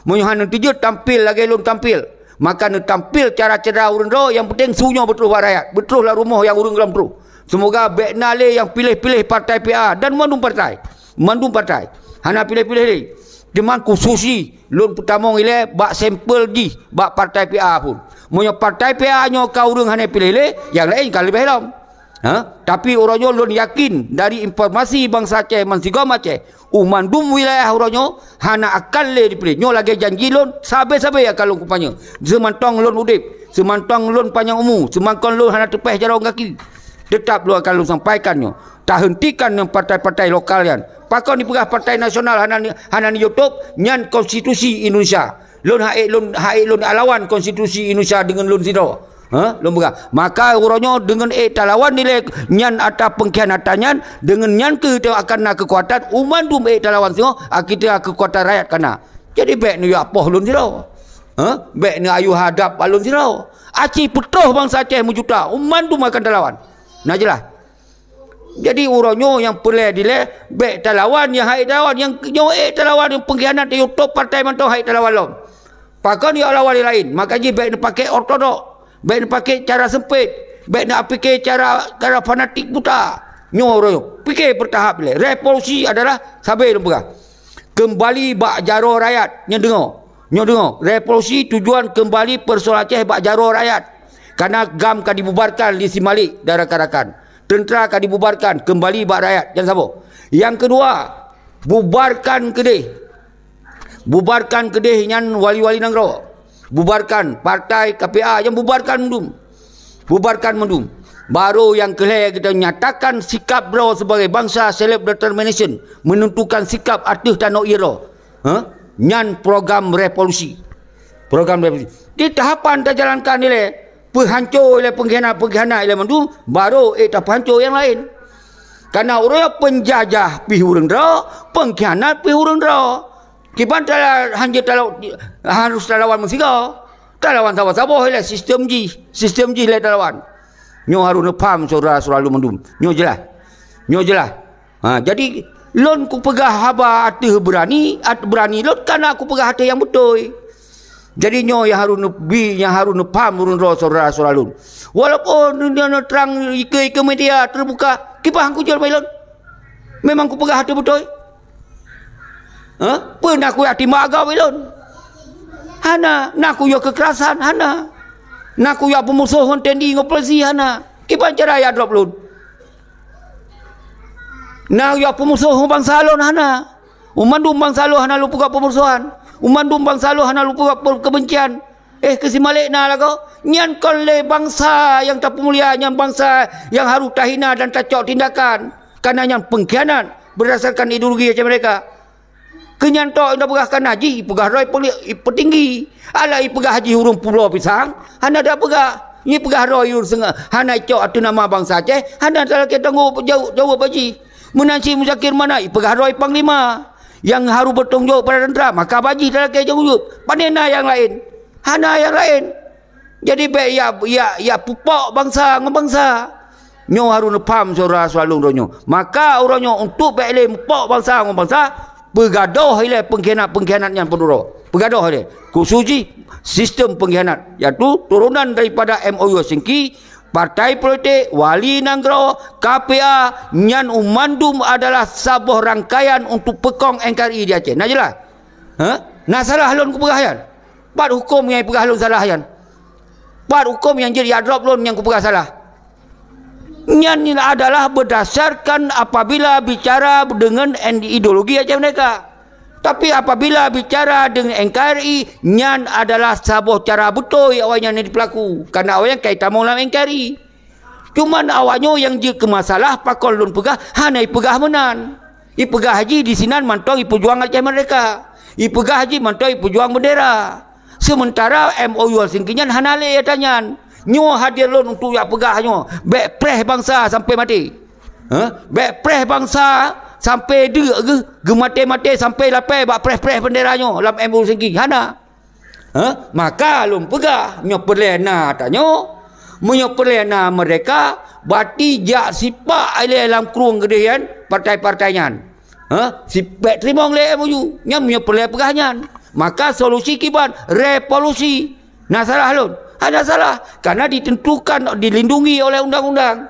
meunyoe hana teujeuet tampil lagée lôn tampil, maka neutampil cara cedera ureuëng droe, nyang penting su nyoe beutroh bak rakyat, beutroh lam rumoh nyang ureuëng gohlom troh. Seumoga bék na lé nyang piléh-piléh partai P A dan mandum partai. Mandum partai. Hana piléh-piléh lé. Teuma khususi lôn peutamong ilée bak sampel jih bak partai P A phon. Meunyoe partai P A nyoe ka ureuëng hana piléh lé, nyang laén ka leubeh lom. Ha? Tapi uroe nyoe lôn yakin dari informasi bansa Aceh, bansigom Aceh, u mandum wilayah uroe nyoe hana akan lé dipiléh. Nyoe lagée janji lôn, sabe-sabe akan lôn kumpanye. Seumantong lôn udeb, seumantong lôn panyang umu, seumantong lôn hana teupéh jaroe gaki. Teutap lôn akan lôn sampaikan nyoe. Tahentikan ngon partai-partai lokal nyan. Pakon dipeugah partai nasional hana ni, hana ni YouTube, nyan konstitusi Indonesia. Lôn hak ék lôn, hak ék lôn lawan konstitusi Indonesia deungon lôn sidroe. Ha? Lôn peugah. Maka uroe nyoe deungon ék talawan dilée nyan ata peungkhianatan nyan, deungon nyan keuh teuh akan na keukuatan, u mandum ék talawan singoh, akhé teuh keukuatan rakyat ka na. Jadi bék neuyue apoh lôn sidroe. Ha? Bék neuayue hadab bak lôn sidroe. Aci peutroh bansa Aceh meujuta, u mandum akan talawan. Na jeulaih. Jadi uroe nyoe nyang peureulée dilée, bék talawan nyang hak ék talawan, nyang nyoe ék talawan nyang peungkhianat, yue top partai mantong hak ék talawan lom. Pakon yue lawan nyang laén, maka jih bék neupaké ortodok, bék neupaké cara seumpét, bék neupiké cara, cara fanatik buta. Nyoe uroe nyoe, piké beutahap dilée. Revolusi adalah sabe lôn peugah. Keumbali bak jaroe rakyat, nyoe deungoe. Nyoe deungoe, revolusi tujuan keumbali peusoalan Aceh bak jaroe rakyat. Karena GAM ka dibubarkan di Si Malik dan rakan-rakan. Teuntra ka dibubarkan, keumbali bak rakyat. Jangan saboh. Nyang keudua, bubarkan keudeh. Bubarkan keudeh nyan wali-wali nanggroe. Bubarkan partai K P A nyang bubarkan mandum. Bubarkan mandum. Baru nyang keulhée kita nyatakan sikap droe sebagai bansa self determination, menentukan sikap ateueh tanoh ie droe. Ha? Nyan program revolusi. Program revolusi. Di tahapan tajalankan ilée, peuhanco ilée peungkhianat-peungkhianat ilée mandum, baru ék tapeuhanco nyang laén. Karena uroe penjajah pih ureuëng droe, peungkhianat pih ureuëng droe. Kiban tala-, hanjeuet tala-, harôh talawan meusigoe. Talawan saboh-saboh ilée sistem jih, sistem jih lé talawan. Nyoe harôh neupham syedara-syedara lôn mandum. Nyoe jeulaih. Nyoe jeulaih. Ha, jadi lôn kupeugah haba ateueh beurani, at-, beurani lôn kana kupeugah ateueh nyang beutôi. Jadi nyoe nyang harôh neubi, nyang harôh neupham ureuëng droe syedara-syedara lôn. Walaupun dunia nyoe trang ikeue-ikeue media teubuka, kiban kujeuet bak lôn. Memang kupeugah ateueh beutôi. Ha? Peue na kujak timbak agam ilôn? Hana. Na kuyue keukerasan? Hana. Na kuyue peumusoh ngon T N I ngon polisi? Hana. Kiban cara jak drop lôn? Na yue peumusoh bansa lôn? Hana. U mandum bansa lôn hana lôn peugah peumusohan. U mandum bansa lôn hana lôn peugah pe-, keubencian. Eh, keu si Malek na lagoe? Nyan kon lé bansa nyang tapeumulia, nyan bansa nyang harôh tahina dan tacok tindakan. Kareuna nyan pengkhianat berdasarkan ideologi Aceh Merdeka. Keu nyan tok nyang peugah kana jih, ipeugah droe peli-, peutinggi. Alah ipeugah jih ureuëng peubloe pisang, hana tapeugah. Nyan ipeugah droe ureuëng seunga-, hana icok ateueh nama bansa Aceh, hana talakée tanggong jaweueb, jaweueb jih. Meunan si Muzakir Manaf ipeugah droe panglima nyang harôh beutanggung jaweueb pada teuntara, maka bak jih talakée jaweueb. Pane na nyang laén? Hana nyang laén. Jadi bék ya, ya, ya pupok bansa ngon bansa. Nyoe harôh neupham syedara-syedara lôn droe nyoe. Maka uroe nyoe untuk bék lé mupok bansa ngon bansa, peugadôh ilée pengkhianat-pengkhianat nyan peuduroe. Peugadôh ilée. Khusus jih sistem pengkhianat, yaitu turunan daripada M O U Helsinki, partai politik, wali nanggroe, K P A, nyan u mandum adalah saboh rangkaian untuk peukong N K R I di Aceh. Na jeulaih? Ha? Na salah lôn kupeugah nyan? Pat huköm nyang ipeugah lôn salah nyan? Pat huköm nyang jeuet jak drop lôn nyang kupeugah salah? Nyan adalah berdasarkan apabila bicara dengan ideologi Aceh Merdeka. Tapi apabila bicara dengan N K R I, nyan adalah saboh cara beutôi awaknyan nyang dipeulaku. Karena awaknyan ka itamong lam N K R I. Cuman awaknyoe nyang jeuet keu masalah, pakon lôn peugah, hana ipeugah meunan. Ipeugah jih di sinan mantong ipeujuang Aceh Merdeka. Ipeugah jih mantong ipeujuang bendera. Sementara M O U Helsinki nyan hana lé ata nyan. Nyoe hadir lôn untuk jak peugah nyoe. Bék preh bansa sampai maté. Ha? Bék preh bansa sampai deuk geuh, geumaté-maté sampai lapée bak preh-preh bendera nyoe lam M O U Helsinki. Hana. Ha? Maka lôn peugah, meunyoe peureulée na tanyoe, meunyoe peureulée na merdeka, berarti jak sipak ilée lam krueng keudeh nyan partai-partai nyan. Ha? Si bék teurimong lé M O U. Nyan meunyoe peureulée peugah nyan. Maka solusi kiban? Revolusi. Na salah lôn? Hana salah. Karena ditentukan, dilindungi oleh undang-undang.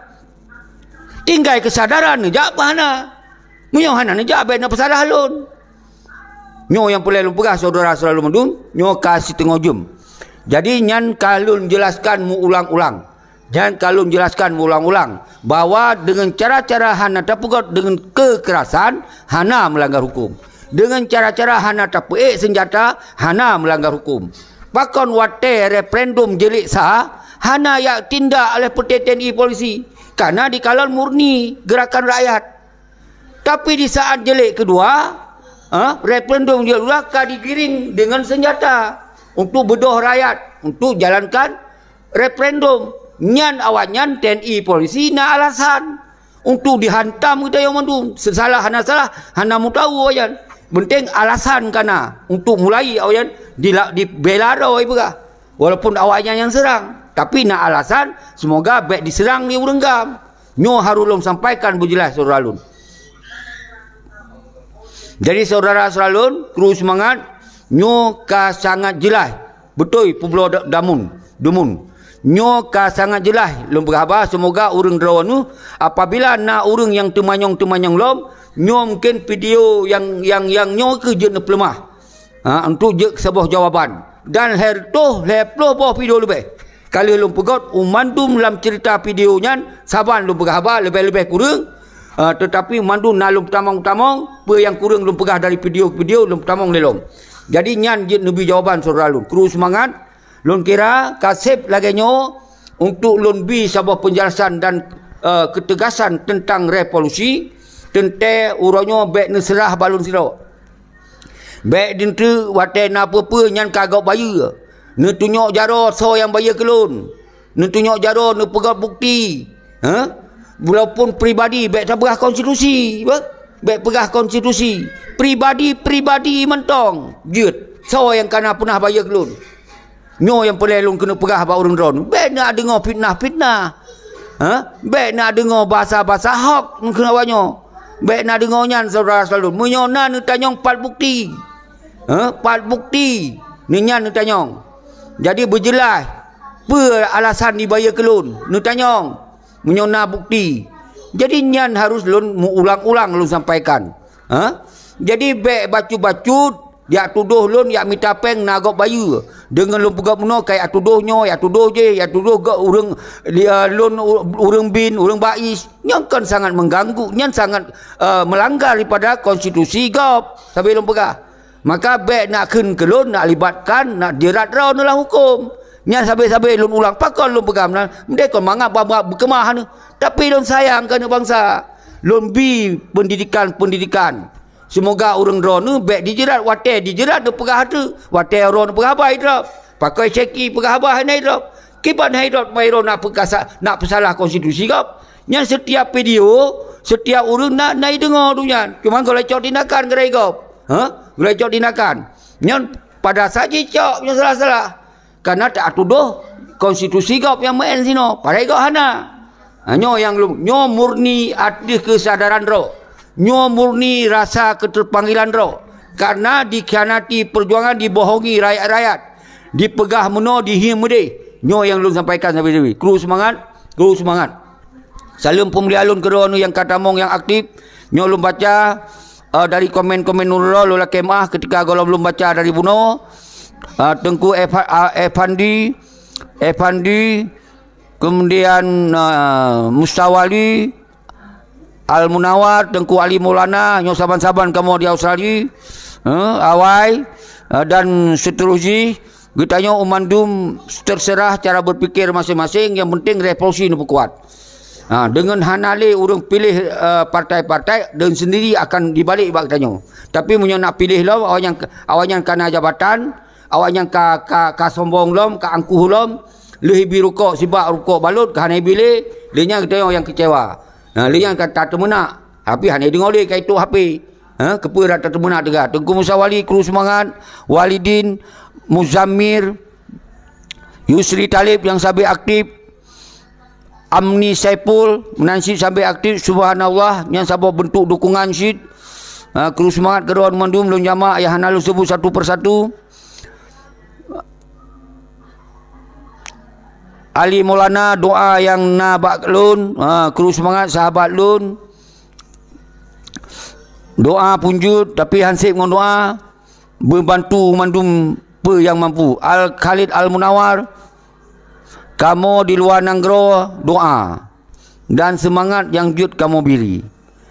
Tinggai kesadaran neujak peu hana. Meunyoe hana neujak, bék neupeusalah lôn. Nyoe nyang peureulée lôn peugah, syedara-syedara lôn mandum, nyoe ka siteungoh jeuem. Jadi, nyan ka lôn jelaskan meuulang-ulang. Nyan ka lôn jelaskan meuulang-ulang bahwa deungon cara-cara hana tapeugét deungon keukerasan, hana meulanggar huköm. Deungon cara-cara hana tapeuék seunjata, hana meulanggar huköm. Pakon watée referendum jeuet sa, hana jak tindak oleh peuté T N I polisi? Karena dikalon murni gerakan rakyat. Tapi di saat jeuet keudua, ha, referendum jeuet keudua ka digiring deungon seunjata untuk beudôh rakyat, untuk jalankan referendum. Nyan awaknyan T N I polisi na alasan untuk dihantam geutanyoe mandum. Salah hana salah, hana meutahu awaknyan. Penting alasan ka na untuk mulai awaknyan dila-, dibela droe ipeugah. Walaupun awaknyan nyang seurang, tapi na alasan, semoga bék diseurang lé ureuëng GAM. Nyoe harôh lôn sampaikan beujeulaih syedara lôn. Jadi syedara-syedara lôn, kru seumangat, nyoe ka sangat jeulaih beutôi peubloe da-, damun, dumun. Nyoe ka sangat jeulaih lôn peugah haba, semoga ureuëng droeneuh apabila na ureuëng nyang teumanyong-teumanyong lom, nyoe mungkin video nyang, nyang, nyang nyoe keuh jeuet neupeuleumah. Ha, untuk jeuet saboh jawaban. Dan lhée reutôh, lhée ploh boh video leubeh. Ka lheueh lôn peugét, u mandum lam ceurita video nyan, saban lôn peugah haba leubeh-leubeh kureueng, ha, teutapi mandum na lôn peutamong-tamong, peue nyang kureueng lôn peugah dari video-video lôn peutamong lé lom. Jadi nyan jeuet neubi jawaban syedara lôn. Kru seumangat, lôn kira ka sép lagée nyoe untuk lôn bi saboh peunjelasan dan, eh, keutegasan teuntang revolusi, teuntée uroe nyoe bék neuseurah bak lôn sidroe. Bék deuntreuk watée na peue-peue nyan ka gob bayeue. Neutunyok jaroe soe nyang bayeue keu lôn. Neutunyok jaroe, neupeugét bukeuti. Ha? Walaupun pribadi, bék tapeugah konstitusi, bah? Bék peugah konstitusi. Pribadi-pribadi mantong jeuet. Soe nyang ka na peunah bayeue keu lôn? Nyoe nyang peureulée lôn keuneuk peugah bak ureuëng droeneuh. Bék neudeungoe fitnah-fitnah. Ha? Bék neudeungoe basa-basa hok keuneuk awak nyoe. Bék neudeungoe nyan syedara-syedara lôn. Meunyoe na neutanyong pat bukeuti. Ha? Pat bukeuti. Nyan neutanyong. Jadi beujeulaih peue alasan jibayeue keu lôn. Neutanyong. Meunyoe na bukeuti. Jadi nyan harôh lôn meuulang-ulang lôn sampaikan. Ha? Jadi bék bacut-bacut Jak tudoh lôn, jak mita péng na gob bayeue. Deungon lôn peugah meunoe, ka jak tudoh nyoe, jak tudoh jéh, jak tudoh gob ureuëng, li-, eh, lôn u-, ureuëng bin, ureuëng bais. Nyan kan sangat mengganggu, nyan sangat, eh, melanggar daripada konstitusi gob. Sabe lôn peugah. Maka bék nak kheun keu lôn, nak libatkan, nak jeurat droeneuh lam huköm. Nyan sabe-sabe lôn ulang, pakon lôn peugah meunan, meudeh kon mangat ba-, ba-, beukeumah neuh. Tapi lôn sayang keu aneuk bansa. Lôn bi pendidikan-pendidikan. Seumoga ureuëng droeneuh bék dijeurat, watée dijeurat neupeugah ateueh, watée uroe neupeugah haba idrop. Pakon syeki peugah haba hana idrop. Kiban hana idrop, mai droe nak peukasa-, nak peusalah konstitusi gob. Nyan setiap video, setiap ureuëng na, na ideungoe tu nyan. Cuma geulecok tindakan gerai gob. Ha? Geulecok tindakan. Nyan pada saat jicok nyoe salah-salah. Karena tak tudoh konstitusi gob nyang meu'en sinoe. Padahai gob hana. Ha, nyoe nyang lom, nyoe murni ateueh keusadaran droe. Nyoe murni rasa keterpanggilan droe. Karena dikhianati perjuangan, dibohongi rakyat-rakyat. Dipeugah meunoe, dihieng meudeh. Nyoe nyang lôn sampaikan sabe-sabe. Kru seumangat, kru seumangat. Saleuem peumulia lôn keudroe nyang ka tamong nyang aktif. Nyoe lôn baca, eh, dari komen-komen ureuëng droe, lôn lakée meu'ah ketika gohlom lôn baca dari bunoe. Eh, Teungku Efa-, eh, Efandi, Efandi, kemudian, eh, Mustawali, Al Munawar, Teungku Ali Maulana, nyoe saban-saban kamoe di Australia, eh, awai, eh, dan seterusnya, geutanyoe mandum terserah cara berpikir masing-masing, yang penting revolusi neupeukuat. Ha, deungon hana lé ureuëng piléh, eh, partai-partai dan sendiri akan dibalik bak geutanyoe. Tapi meunyoe nak piléh lom, awaknyan, awaknyan kana jabatan, awaknyan ka, ka, ka sombong lom, ka angkuh lom, lheueh ibi rukok sibak rukok balot, ka hana ibi lé, lé nyan geutanyoe nyang keucewa. Ha, lé nyan ka tateumeunak, tapi hana ideungoe lé ka itôp H P. Ha, keupeue dak tateumeunak teuga? Teungku Musa Wali, kru seumangat, Walidin, Muzammir, Yusri Talib nyang sabe aktif, Amni Saiful, meunan cit sabe aktif, subhanallah, nyan saboh beuntuk dukungan cit. Ha, kru seumangat keudroe mandum lôn jamak nyang hana lôn seubut satu persatu. Ali Maulana, doa nyang na bak lôn, ha, kru seumangat sahabat lôn. Doa pun jeuet, tapi han sép ngon doa, beubantu mandum peue nyang mampu. Al Khalid Al Munawar, kamoe di luwa nanggroe doa dan seumangat nyang jeuet kamoe bri.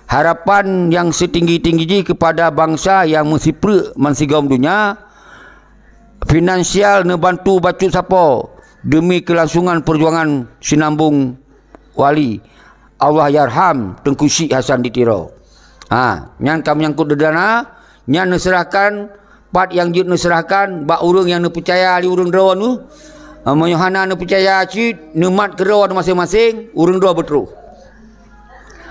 Harapan nyang seutinggi-tinggi jih keupada bansa nyang meusipreuk bansigom donya, finansial neubantu bacut sapoe deumi keulangsungan peujuangan sinambong wali Allahyarham Teungku Syik Hasan di Tiro. Ha, nyan ka meunyangkot dana, nyan neuseurahkan pat nyang jeuet neuseurahkan bak ureuëng nyang neupeucaya lé ureuëng droe nyoe. Ha, meunyoe hana neupeucaya cit, neumat keudroe maséng-maséng, ureuëng droe beutroh.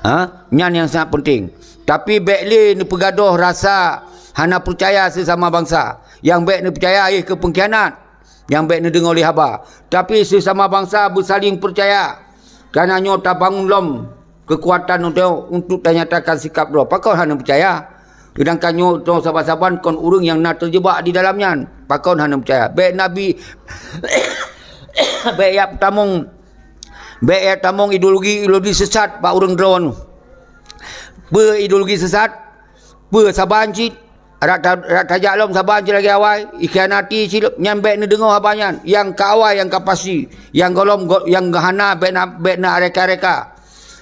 Ha, nyan nyang sangat penting. Tapi bék lé neupeugadôh rasa hana peucaya seusama bansa. Nyang bék neupeucaya éh keu peungkhianat. Nyang bék neudeungoe lé haba. Tapi seusama bansa beusaléng peucaya. Kareuna nyoe tabangun lom keukuatan untuk, untuk tanyatakan sikap droe. Pakon hana peucaya? Seudangkan nyoe droe saban-saban kon ureuëng nyang na teujeubak di dalam nyan. Pakon hana peucaya? Bék nabi, bék jak tamong, bék jak tamong ideologi-ideologi sesat bak ureuëng droe nyoe. Peue ideologi sesat? Peue saban cit? Rak ta-, rak tajak lom saban cit lagée awai, ikhianati cit lom, nyan bék neudeungoe haba nyan. Nyang ka awai, nyang ka pasti, nyang gohlom go-, nyang hana bék na, bék na areka-reka.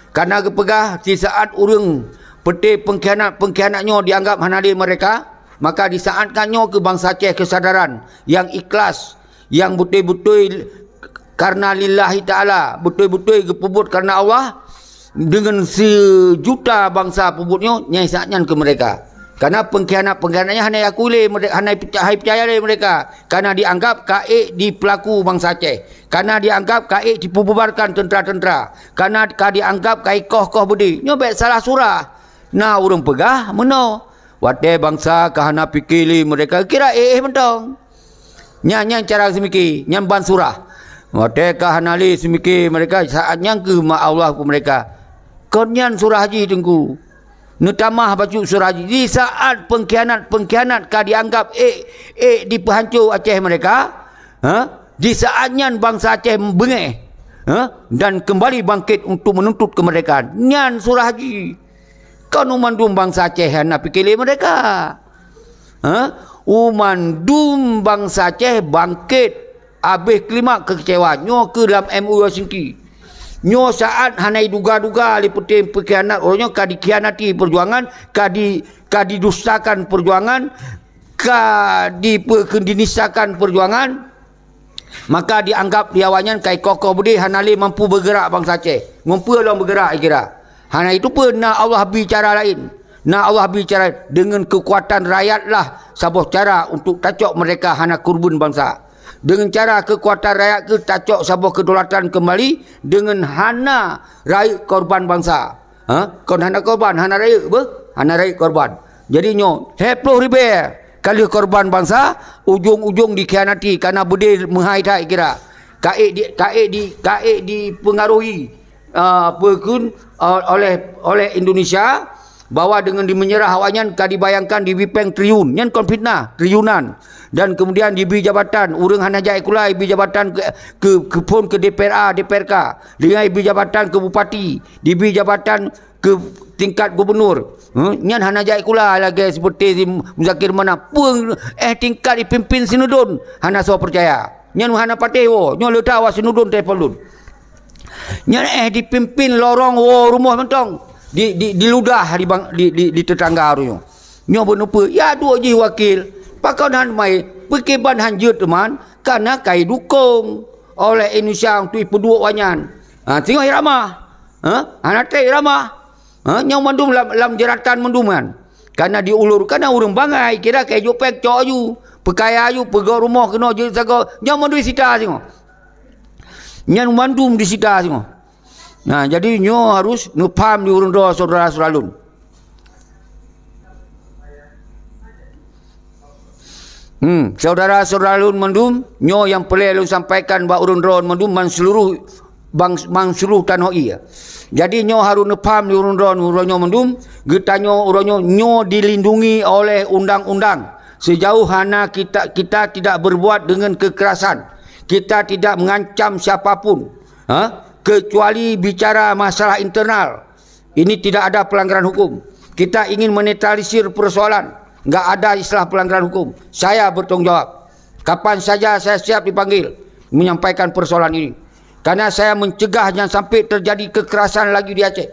Kareuna geupeugah, di saat ureuëng peuté peungkhianat-peungkhianat nyoe dianggap hana lé meureka, maka di saat nyan nyoe keu bansa Aceh keusadaran nyang ikhlas, nyang beutôi-beutôi kareuna lillahi ta'ala, beutôi-beutôi geupeubuet kareuna Allah, deungon seujuta bansa peubuet nyoe, nyang saat nyan keu meureka. Kareuna peungkhianat-peungkhianat nyan hana jiakui lé meure-, hana jipeca-, hana jipeucaya lé meureka, kareuna jianggap ka ék jipeulaku bansa Aceh, kareuna jianggap ka ék jipeububarkan teuntra-teuntra, kareuna ka jianggap ka jikoh-koh beudé. Nyoe bék salah surah. Na ureuëng peugah meunoe, watée bansa ka hana pike lé meureka, kira éh-éh mantong. Nyan, nyan cara seumike, nyan ban surah. Watée ka hana lé seumike meureka, saát nyan keuh ma Allah keu meureka. Kon nyan surah jih Teungku. Neutamah bacut surah jih. Di saát peungkhianat-peungkhianat ka jianggap ék, ék jipeuhanco Aceh meureka, ha? Di saát nyan bansa Aceh beungéh, ha? Dan keumbali bangkét untuk meununtut keumeurdekaan. Nyan surah jih. Kon u mandum bansa Aceh hana pike lé meureka. Ha? Umandum bansa Aceh bangkét, abéh klimak keukeucewa. Nyoe keuh lam M O U Helsinki. Nyoe saát hana iduga-duga lé peuté peukhianat, uroe nyoe ka dikhianati peujuangan, ka di, ka didustakan peujuangan, ka dipeukeudistakan peujuangan, maka dianggap di awaknyan kai kokoh beudeh hana lé mampu beugerak bansa Aceh. Ngon peue lom beugerak ikira? Hana itu pun na Allah bi cara laén. Na Allah bi cara deungon keukuatan rakyat lah saboh cara untuk tacok merdeka hana kurban bansa. Deungon cara keukuatan rakyat keu tacok saboh kedaulatan keumbali deungon hana rayeuk korban bansa. Ha? Kon hana korban, hana rayeuk beuh? Hana rayeuk korban. Jadi nyoe, lhèe ploh ribèe ka lheueh korban bansa, ujong-ujong dikhianati, kana beudé meuhai that kira. Kaék di, kaék di, kaék dipengaruhi, ah, apa kheun, ah, oleh, oleh Indonesia, bahwa dengan dimenyerah awaknyan ka dibayangkan dibri péng triliun. Nyan kon fitnah, triliunan. Dan kemudian dibri jabatan, ureuëng hana jak sikula, dibri jabatan ke, ke, ke phon ke D P R A, D P R K. Dengan dibri jabatan ke bupati, dibri jabatan ke tingkat gubernur. Huh? Nyan hana jak sikula lagèe seperti si Muzakir Manaf. Peue, eh, tingkat dipimpin sinudon, hana soe percaya. Nyan hana patéh woe, nyoe leuta wa sinudon telepon lôn. Nyan, eh, dipimpin lorong woe rumoh mantong. Di, di, diludah di, bang, di, di, di tetangga ureuëng nyoe. Nyoe beuneupeue, ya duek jih wakil. Pakon han mai, peukiban han jeuet teuma, kana kai dukong oleh Indonesia untuk ipeuduek wanyan. Ha, singoh iramah. Ha? Hana trép iramah. Ha? Nyang mandum lam, lam jeratan mandum kan. Kana diulur, kana ureuëng bangai, kira kai jok péng cok aju. Peukaya aju, peugok rumoh keunoe jeuet sagoe. Nyang mandum disita singoh. Nyan mandum disita singoh. Nah, jadi nyoe harus neupham di ureuëng droe saudara-saudara lôn. Hmm, saudara-saudara lôn mandum, nyoe nyang peureulée lôn sampaikan bak ureuëng droe mandum ban seuluruh bang, ban seuluruh tanoh ie. Jadi nyoe harus neupham di ureuëng droe, ureuëng nyoe mandum, geutanyoe ureuëng nyoe, nyoe dilindungi oleh undang-undang. Sejauh hana kita, kita tidak berbuat dengan kekerasan, kita tidak mengancam siapapun, ha? Kecuali bicara masalah internal. Ini tidak ada pelanggaran hukum. Kita ingin menetralisir persoalan. Enggak ada istilah pelanggaran hukum. Saya bertanggung jawab. Kapan saja saya siap dipanggil menyampaikan persoalan ini. Karena saya mencegah jangan sampai terjadi kekerasan lagi di Aceh.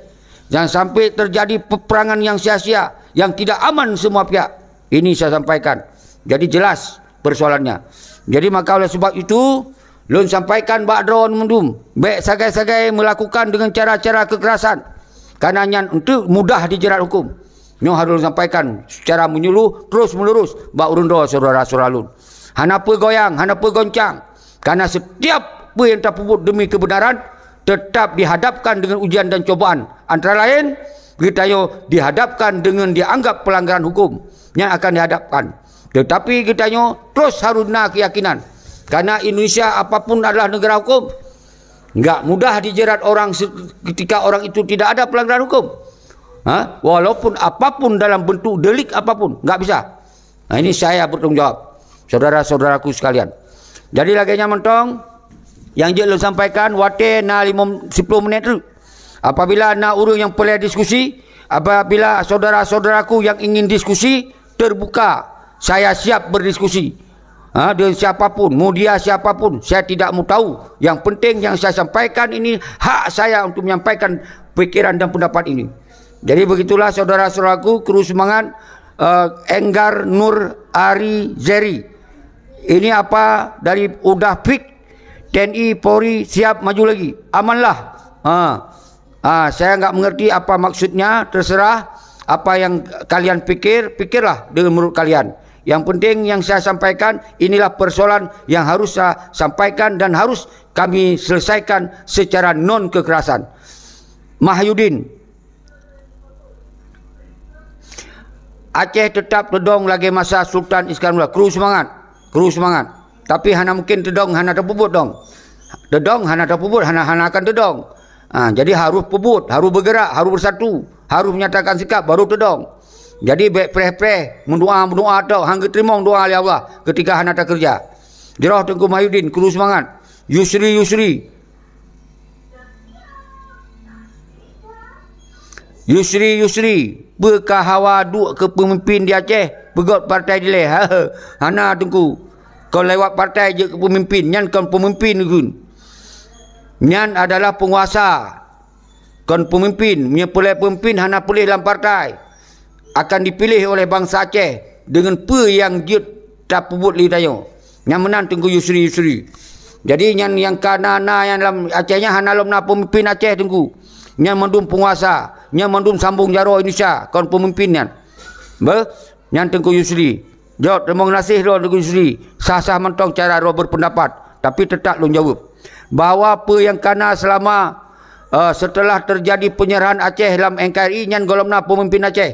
Jangan sampai terjadi peperangan yang sia-sia, yang tidak aman semua pihak. Ini saya sampaikan. Jadi jelas persoalannya. Jadi maka oleh sebab itu, lôn sampaikan bak droe mandum, bék sagai-sagai melakukan dengan cara-cara kekerasan. Karena nyan untuk mudah dijerat hukum. Nyoe harus lôn sampaikan secara menyuluh terus-menerus bak ureuëng droe saudara-saudara lôn. Hana peugoyang, hana peugoncang. Karena setiap peue yang tapeubuet demi kebenaran tetap dihadapkan dengan ujian dan cobaan. Antara lain, geutanyoe dihadapkan dengan dianggap pelanggaran hukum yang akan dihadapkan. Tetapi geutanyoe terus harus na keyakinan. Karena Indonesia apapun adalah negara hukum. Enggak mudah dijerat orang se-, ketika orang itu tidak ada pelanggaran hukum. Ha? Walaupun apapun dalam bentuk delik apapun, enggak bisa. Nah, ini saya bertanggung jawab, saudara-saudaraku sekalian. Jadi lagée nyan mantong, nyang jeuet lôn sampaikan, watée na lima, sepuluh menit tu. Apabila na ureuëng nyang peureulée diskusi, apabila saudara-saudaraku yang ingin diskusi, terbuka, saya siap berdiskusi. Ha, dengan siapapun, media siapapun, saya tidak mau tahu. Yang penting yang saya sampaikan ini hak saya untuk menyampaikan pikiran dan pendapat ini. Jadi begitulah saudara-saudaraku, kru semangat, eh, Enggar Nur Ari Zeri. Ini apa dari udah fik, T N I Polri siap maju lagi. Amanlah. Ha. Ah, saya enggak mengerti apa maksudnya, terserah apa yang kalian pikir, pikirlah dengan menurut kalian. Yang penting yang saya sampaikan, inilah persoalan yang harus saya sampaikan dan harus kami selesaikan secara non kekerasan. Mahyudin, Aceh tetap teudong lagée masa Sultan Iskandar Muda. Kru semangat, kru semangat. Tapi hana mungkin teudong hana tapeubuet dong. Teudong hana tapeubuet, hana, hana akan teudong. Ha, jadi harus peubuet, harus bergerak, harus bersatu, harus menyatakan sikap, baru teudong. Jadi bék preh-preh, meudoa-meudoa tok, han geuteurimong doa lé Allah ketika hana takeureuja. Jroh Teungku Mahyudin, kru semangat. Yusri, Yusri. Yusri, Yusri, peue ka hawa duek keu peumimpin di Aceh? Peugöt partai dilèe. Hana, Teungku. Kon lewat partai jeuet keu peumimpin. Nyan kon peumimpin, Teungku. Nyan adalah penguasa. Kon peumimpin. Meunyoe peureulèe peumimpin hana puléh lam partai, akan dipilih oleh bansa Aceh deungon peue nyang jeuet tapeubuet lé tanyoe. Nyang meunan Teungku Yusri, Yusri. Jadi nyan nyang ka na, na nyang lam Aceh nyan hana lom na peumimpin Aceh, Teungku. Nyan mandum penguasa, nyan mandum sambong jaroe Indonesia, kon peumimpin nyan. Beuh, nyan Teungku Yusri. Jaweueb, teurimong gaséh droe Teungku Yusri. Sah-sah mantong cara droe berpendapat, tapi teutap lôn jaweueb bahwa peue nyang ka na selama, eh, setelah terjadi penyerahan Aceh lam N K R I nyan gohlom na peumimpin Aceh.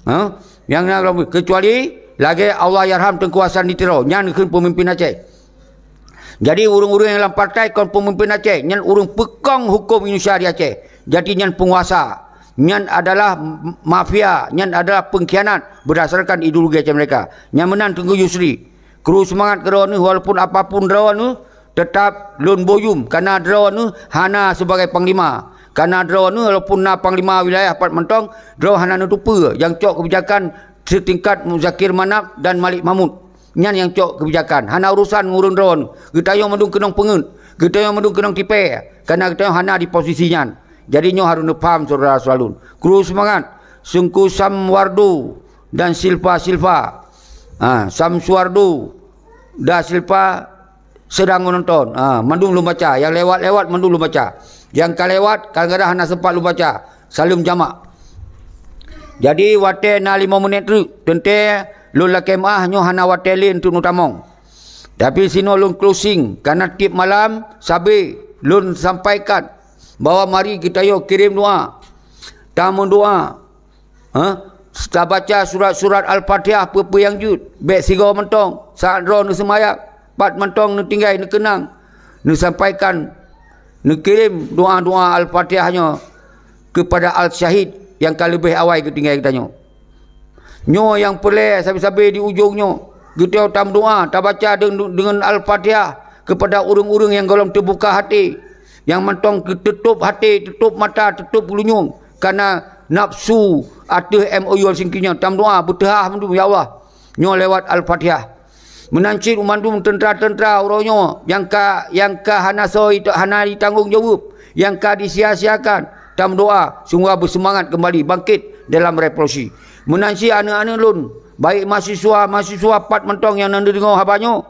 Ha? Nyang na gohlom, kecuali lagèe Allahyarham Teungku Hasan di Tiro, nyan kheun peumimpin Aceh. Jadi ureuëng-ureuëng nyang lam partai kon peumimpin Aceh, nyan ureuëng peukong huköm Indonesia di Aceh. Jadi nyan penguasa, nyan adalah m-, mafia, nyan adalah pengkhianat berdasarkan ideologi Aceh Merdeka. Nyan meunan Teungku Yusri. Kru seumangat keu droeneuh, walaupun apapun droeneuh, teutap lôn buyum, kareuna droeneuh hana sibagai panglima. Kareuna droeneuh walaupun na panglima wilayah pat mantong, droe hana neuteupeue nyang cok keubijakan setingkat Muzakir Manaf dan Malik Mahmud. Nyan nyang cok keubijakan. Hana urusan ngon ureuëng droeneuh. Geutanyoe mandum keunong peungeuet. Geutanyoe mandum keunong tipèe. Kareuna geutanyoe hana di posisi nyan. Jadi nyoe harôh neupaham syedara-syedara lôn. Kru seumangat, Teungku Samwardu dan Silva-Silva. Ha, Samsuwardu dan Silva sedang menonton. Ha, mandum lôn baca. Nyang lewat-lewat mandum lôn baca. Nyang ka lewat, kadang-kadang hana sempat lôn baca. Saleuem jamak. Jadi, watèe na limong minèt treuk, teuntèe lôn lakèe meu'ah, nyoe hana watèe lé untuk neutamong. Tapi sinoe lôn closing, kareuna tiep malam sabe lôn sampaikan bahwa mari geutanyoe kirém doa. Tameudoa. Ha? Tabaca surat-surat Al-Fatihah peue-peue nyang jeuet. Bèk sigoe mantong. Saat droe neuseumayang, pat mantong neutinggai, neukeunang. Neusampaikan, neukirém doa-doa Al-Fatihah nyoe keupada al-syahid nyang ka leubeh awai geutinggai geutanyoe. Nyoe nyang peureulèe sabe-sabe di ujong nyoe, geutanyoe tameudoa, tabaca deung-, deungon Al-Fatihah keupada ureuëng-ureuëng nyang gohlom teubuka até, nyang mantong teutôp até, teutôp mata, teutôp geulunyueng, kareuna nafsu ateueh M O U Helsinki nyoe. Tameudoa, beuteuhah mandum, ya Allah. Nyoe lewat Al-Fatihah. Meunan cit u mandum teuntra-teuntra uroe nyoe nyang ka, nyang ka hana soe, hana jitanggong jaweueb, nyang ka disia-siakan, tameudoa, semoga beuseumangat keumbali, bangkét dalam revolusi. Meunan cit aneuëk-aneuëk lôn, baik mahasiswa-mahasiswa pat mantong nyang na neudeungoe haba nyoe,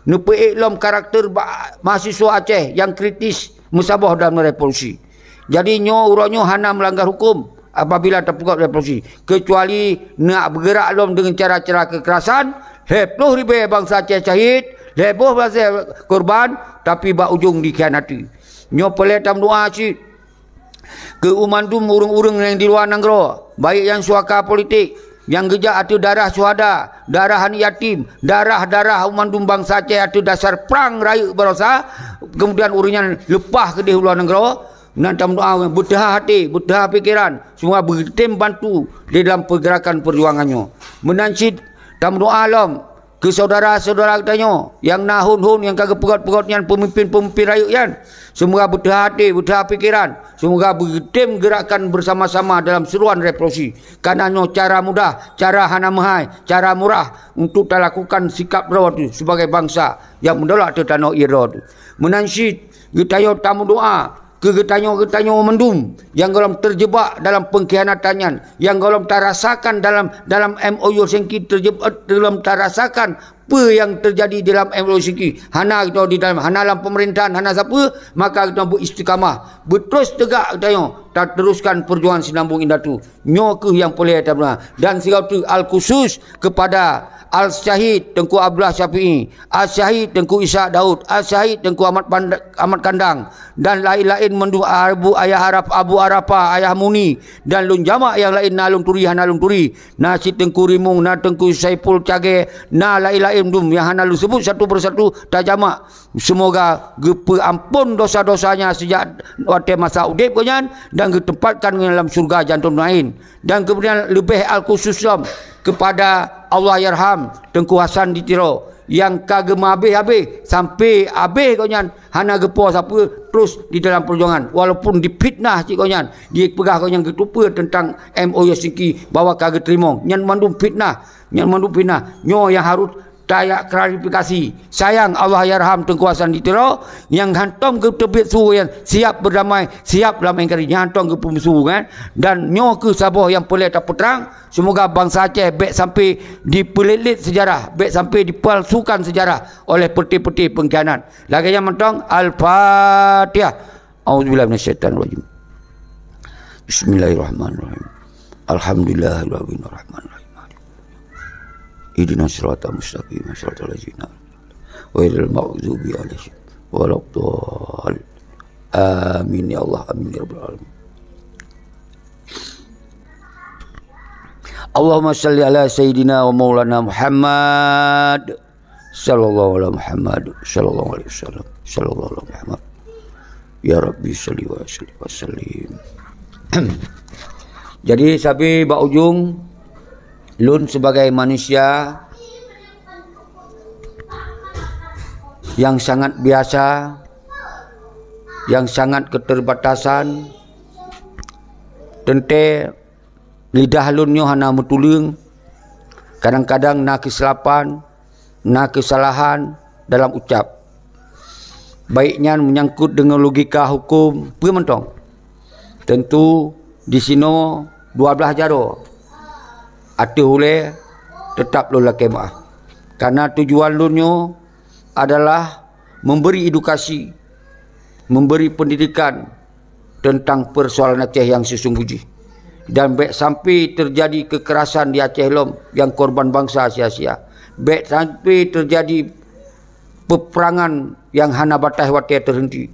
neupeuék lom karakter ba-, mahasiswa Aceh nyang kritis meusaboh dalam revolusi. Jadi nyoe uroe nyoe hana meulanggar huköm apabila tapeugöt revolusi, keucuali nak beugerak lom deungon cara-cara keukerasan, lhèe ploh ribèe bansa Aceh syahid, lhèe boh bansa korban, tapi bak ujong dikhianati. Nyoe peureulèe tameudoa cit keu u mandum ureuëng-ureuëng nyang di luwa nanggroe, baik nyang suaka politik, nyang geujak ateueh darah syuhada, darah aneuk yatim, darah-darah u mandum bansa Aceh ateueh dasar prang rayeuk baroesa, kemudian ureuëng nyan leupah keudeh u luwa nanggroe, nan tameudoa beuteuhah até, beuteuhah pikeran, semoga beutem bantu di dalam pergerakan perjuangan nyoe. Meunan cit tameudoa lom keu syedara-syedara geutanyoe nyang na hon-hon nyang ka geupeugöt-peugöt nyan, peumimpin-peumimpin rayeuk nyan. Semoga beuteuhah até, beuteuhah pikeran. Semoga beutem geurakkan bersama-sama dalam seruan revolusi. Kareuna nyoe cara mudah, cara hana meuhai, cara murah untuk talakukan sikap droe teuh sibagai bansa nyang meudaulat ateueh tanoh ié droe teuh. Meunan cit geutanyoe tameudoa keu geutanyoe-geutanyoe mandum nyang gohlom teujeubak dalam peungkhianatan nyan, nyang gohlom tarasakan dalam, dalam M O U Helsinki teujeubak, gohlom tarasakan peue nyang teujadi di dalam M O U Helsinki. Hana geutanyoe di dalam, hana lam peumeurintah, hana sapeue, maka geutanyoe beuistiqamah, beutrôh teugak geutanyoe tateruskan peujuangan sinambong indatu. Nyoe kheueh nyang peureulèe tapeugah. Dan sigoe teuk al-khusus keupada Al-Syahid Teungku Abdullah Syafi'i, Al-Syahid Teungku Ishak Daud, Al-Syahid Teungku Ahmad Pand-, Ahmad Kandang, dan laén-laén mandum Abu Ayah Araf-, Abu Arafah, Ayah Muni, dan lôn jamak nyang laén na lôn turi hana lôn turi. Na cit Teungku Rimong, na Teungku Saiful Cagé, na laén-laén mandum nyang hana lôn seubut satu persatu tajamak. Semoga geupeuamphon dosa-dosanya sejak watèe masa udép geuh nyan dan geuteumpatkan geuh lam syeuruga Jannatul Naim. Dan keumudian leubeh al-khusus lom keupada Allahyarham Teungku Hasan di Tiro, nyang ka geumeuhabéh-habéh, sampai habéh gobnyan hana geupo sapeue, terus di dalam perjuangan. Walaupun difitnah cit gobnyan, dipeugah gobnyan geuteupeue teuntang M O U Helsinki bahwa ka geuteurimong. Nyan mandum fitnah, nyan mandum fitnah. Nyoe nyang harus tajak klarifikasi. Sayang Allah yarham Teungku Hasan di Tiro, nyang hantom geuteubiet su nyan siap berdamai, siap lam N K R I, nyan hantom geupeumusu kan. Dan nyoe keuh saboh nyang peureulée tapeutrang, Seumoga bansa Aceh bék sampai dipeulet-let seujarah, bék sampai dipalsukan seujarah oleh peuté-peuté peungkhianat. Lagée nyan mantong, Al-Fatihah. A'udzubillahi minasyaitonirrajim. Bismillahirrahmanirrahim. Alhamdulillahirabbil alamin. Ihdinas siratal mustaqim, siratal ladzina ghairil maghdubi alaihim waladdallin. Amin ya Allah, amin ya rabbal alamin. Allahumma shalli ala sayyidina wa maulana Muhammad, sallallahu ala Muhammad, sallallahu alaihi wasallam, sallallahu ala Muhammad. Ya Rabbi shalli wa sallim wa sallim. Jadi sabe bak ujong, lôn sebagai manusia yang sangat biasa, yang sangat keterbatasan, teuntée lidah lôn nyoe hana meutuleueng, kadang-kadang na keusilapan, na keusalahan dalam ucap. Baik nyan meunyangkot deungon logika huköm, peue mantong. Teuntu disinoe dua blaih jaroe ateueh ulée, teutap lôn lakée meu'ah. Karna tujuan lôn nyoe adalah memberi edukasi, memberi pendidikan tentang persoalan Aceh yang sesungguh jih. Dan bék sampai terjadi kekerasan di Aceh lom yang korban bangsa sia-sia. Bék sampai terjadi peperangan yang hana batas watée terhenti.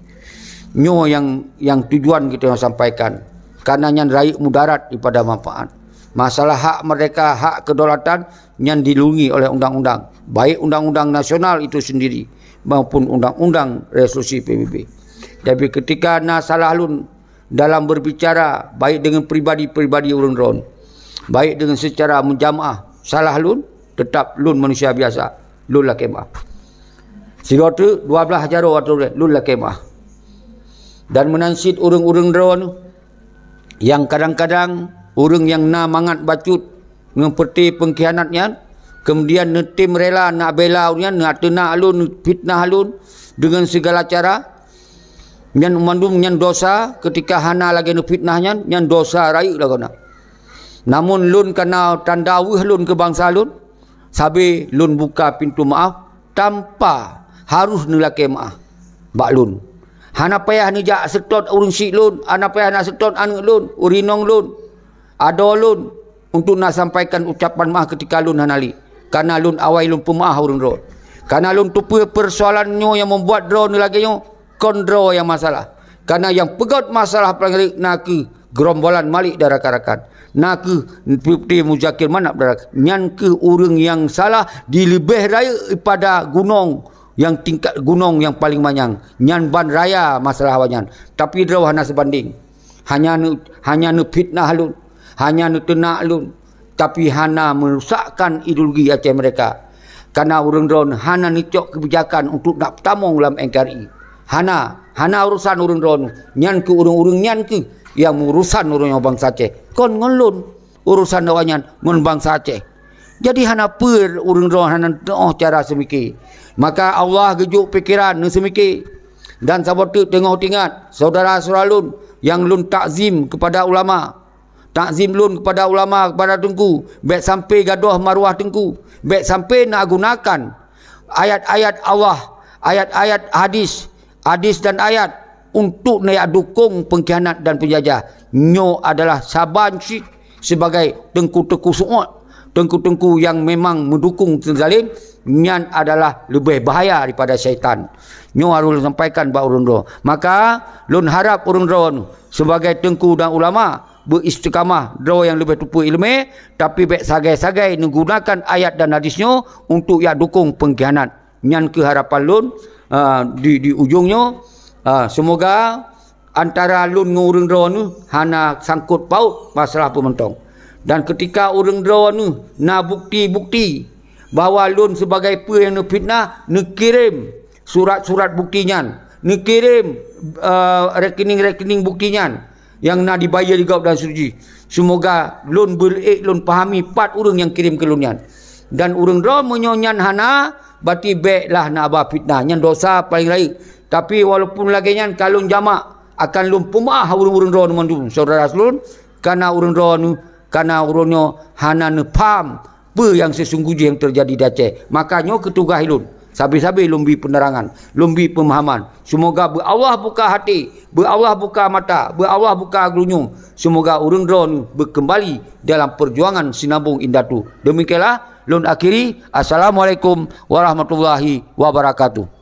Nyoe nyang, nyang tujuan kita sampaikan. Karena nyan rayeuk mudarat daripada manfaat. Masalah hak merdeka, hak kedaulatan, nyan dilindungi oleh undang-undang, baik undang-undang nasional itu sendiri maupun undang-undang resolusi P B B. Tapi ketika na salah lôn dalam berbicara, baik dengan pribadi-pribadi ureuëng droen, baik dengan secara menjamaah, salah lôn, tetap lôn manusia biasa, lôn lakée meu'ah. Sigoe teuk dua blaih jaroe ateueh ulée, lôn lakée meu'ah. Dan meunan cit ureuëng-ureuëng droen nyang kadang-kadang ureuëng nyang na mangat bacut ngon peuté peungkhianat nyan, kemudian neutem rela neubela ureuëng nyan, neuteunak lôn, neufitnah lôn deungon sigala cara, nyan mandum nyan dosa, ketika hana lagée neufitnah nyan, nyan dosa rayeuk lagoena. Namun lôn kana tanda weueh lôn keu bansa lôn, sabe lôn buka pintoe meu'ah tanpa harôh neulakée meu'ah bak lôn. Hana payah neujak seutôt ureuëng syiek lôn, hana payah na seutôt aneuëk lôn, ureuëng inong lôn, adoe lôn, untuk na sampaikan ucapan meu'ah ketika lôn hana li. Karna lôn awai lôn peumeu'ah ureuëng droe. Karna lôn teupeue persoalan nyoe nyang membuat droe neulakée nyoe, kon droe nyang masalah. Karna nyang peugét masalah paléng rayeuk na kheueh gerombolan Malik dan rakan-rakan. Na kheueh Mufti Muzakir Manaf dan rakan. Nyan kheueh ureuëng nyang salah di leubeh rayeuk daripada gunong nyang tingkat gunong nyang paléng manyang. Nyan ban raya masalah awaknyan. Tapi droe hana seubanding. Hanya neu-, hanya neufitnah lôn, hanya neuteunak lôn, tapi hana meurusakkan ideologi Aceh Merdeka. Karna ureuëng droen hana neucok keubijakan untuk nak peutamong lam N K R I. Hana, hana urusan ureuëng droen. Nyan kheueh ureuëng-ureuëng nyan kheueh nyang meurusan ureuëng bansa Aceh. Kon ngon lôn urusan awaknyan ngon bansa Aceh. Jadi hana peue ureuëng droen hana teu'oh cara seumike. Maka Allah geujok pikeran neuseumike. Dan saboh teuk teungoh teuingat, syedara-syedara lôn nyang lôn takzim keupada ulama. Takzim lôn keupada ulama, keupada teungku, bék sampai gadôh maruah teungku, bék sampai na gunakan ayat-ayat Allah, ayat-ayat hadis, hadis dan ayat untuk neujak dukong peungkhianat dan peunjajah. Nyoe adalah saban cit sibagai teungku-teungku su'ôt, teungku-teungku nyang memang meudukong teuzalim, nyan adalah leubeh bahaya daripada syaitan. Nyoe harôh lôn sampaikan bak ureuëng droe. Maka, lôn harab ureuëng droe sibagai teungku dan ulama, beuistiqamah droe nyang leubeh teupeue iéleumé, tapi bék sagai-sagai neugunakan ayat dan hadis nyoe untuk jak dukong peungkhianat. Nyan kheueh harapan lôn, a, di, di ujong nyoe. A, seumoga antara lôn ngon ureuëng droeneuh hana sangkot paut masalah peumantong. Dan keutika ureuëng droeneuh na bukti-bukti bahwa lôn sibagai peue nyang neufitnah, neukirém surat-surat bukti nyan, neukirém, eh, rekening-rekening bukti nyan nyang na dibayeue di gob dan suci. Seumoga lôn beuék lôn pahami pat ureuëng nyang kirém keu lôn nyan. Dan ureuëng droe meunyoe nyan hana, berarti béklah na haba fitnah. Nyan dosa paleng rayeuk. Tapi walaupun lagée nyan ka lôn jamak, akan lôn peumeuáh ureuëng-ureuëng droe nyoe mandum, syedara lôn, kana ureuëng droe nyoe, kana ureuëng nyoe hana neupham peue nyang seusungguh jih nyang teujadi di Aceh. Maka nyoe keuh tugaih lôn. Sabe-sabe lôn bi peunerangan, lôn bi peumahaman. Seumoga beu Allah buka hati, beu Allah buka mata, beu Allah buka geulunyueng. Seumoga ureuëng droe nyoe beukeumbali dalam peujuangan sinabong indatu. Demikianlah lôn akhiri. Assalamualaikum warahmatullahi wabarakatuh.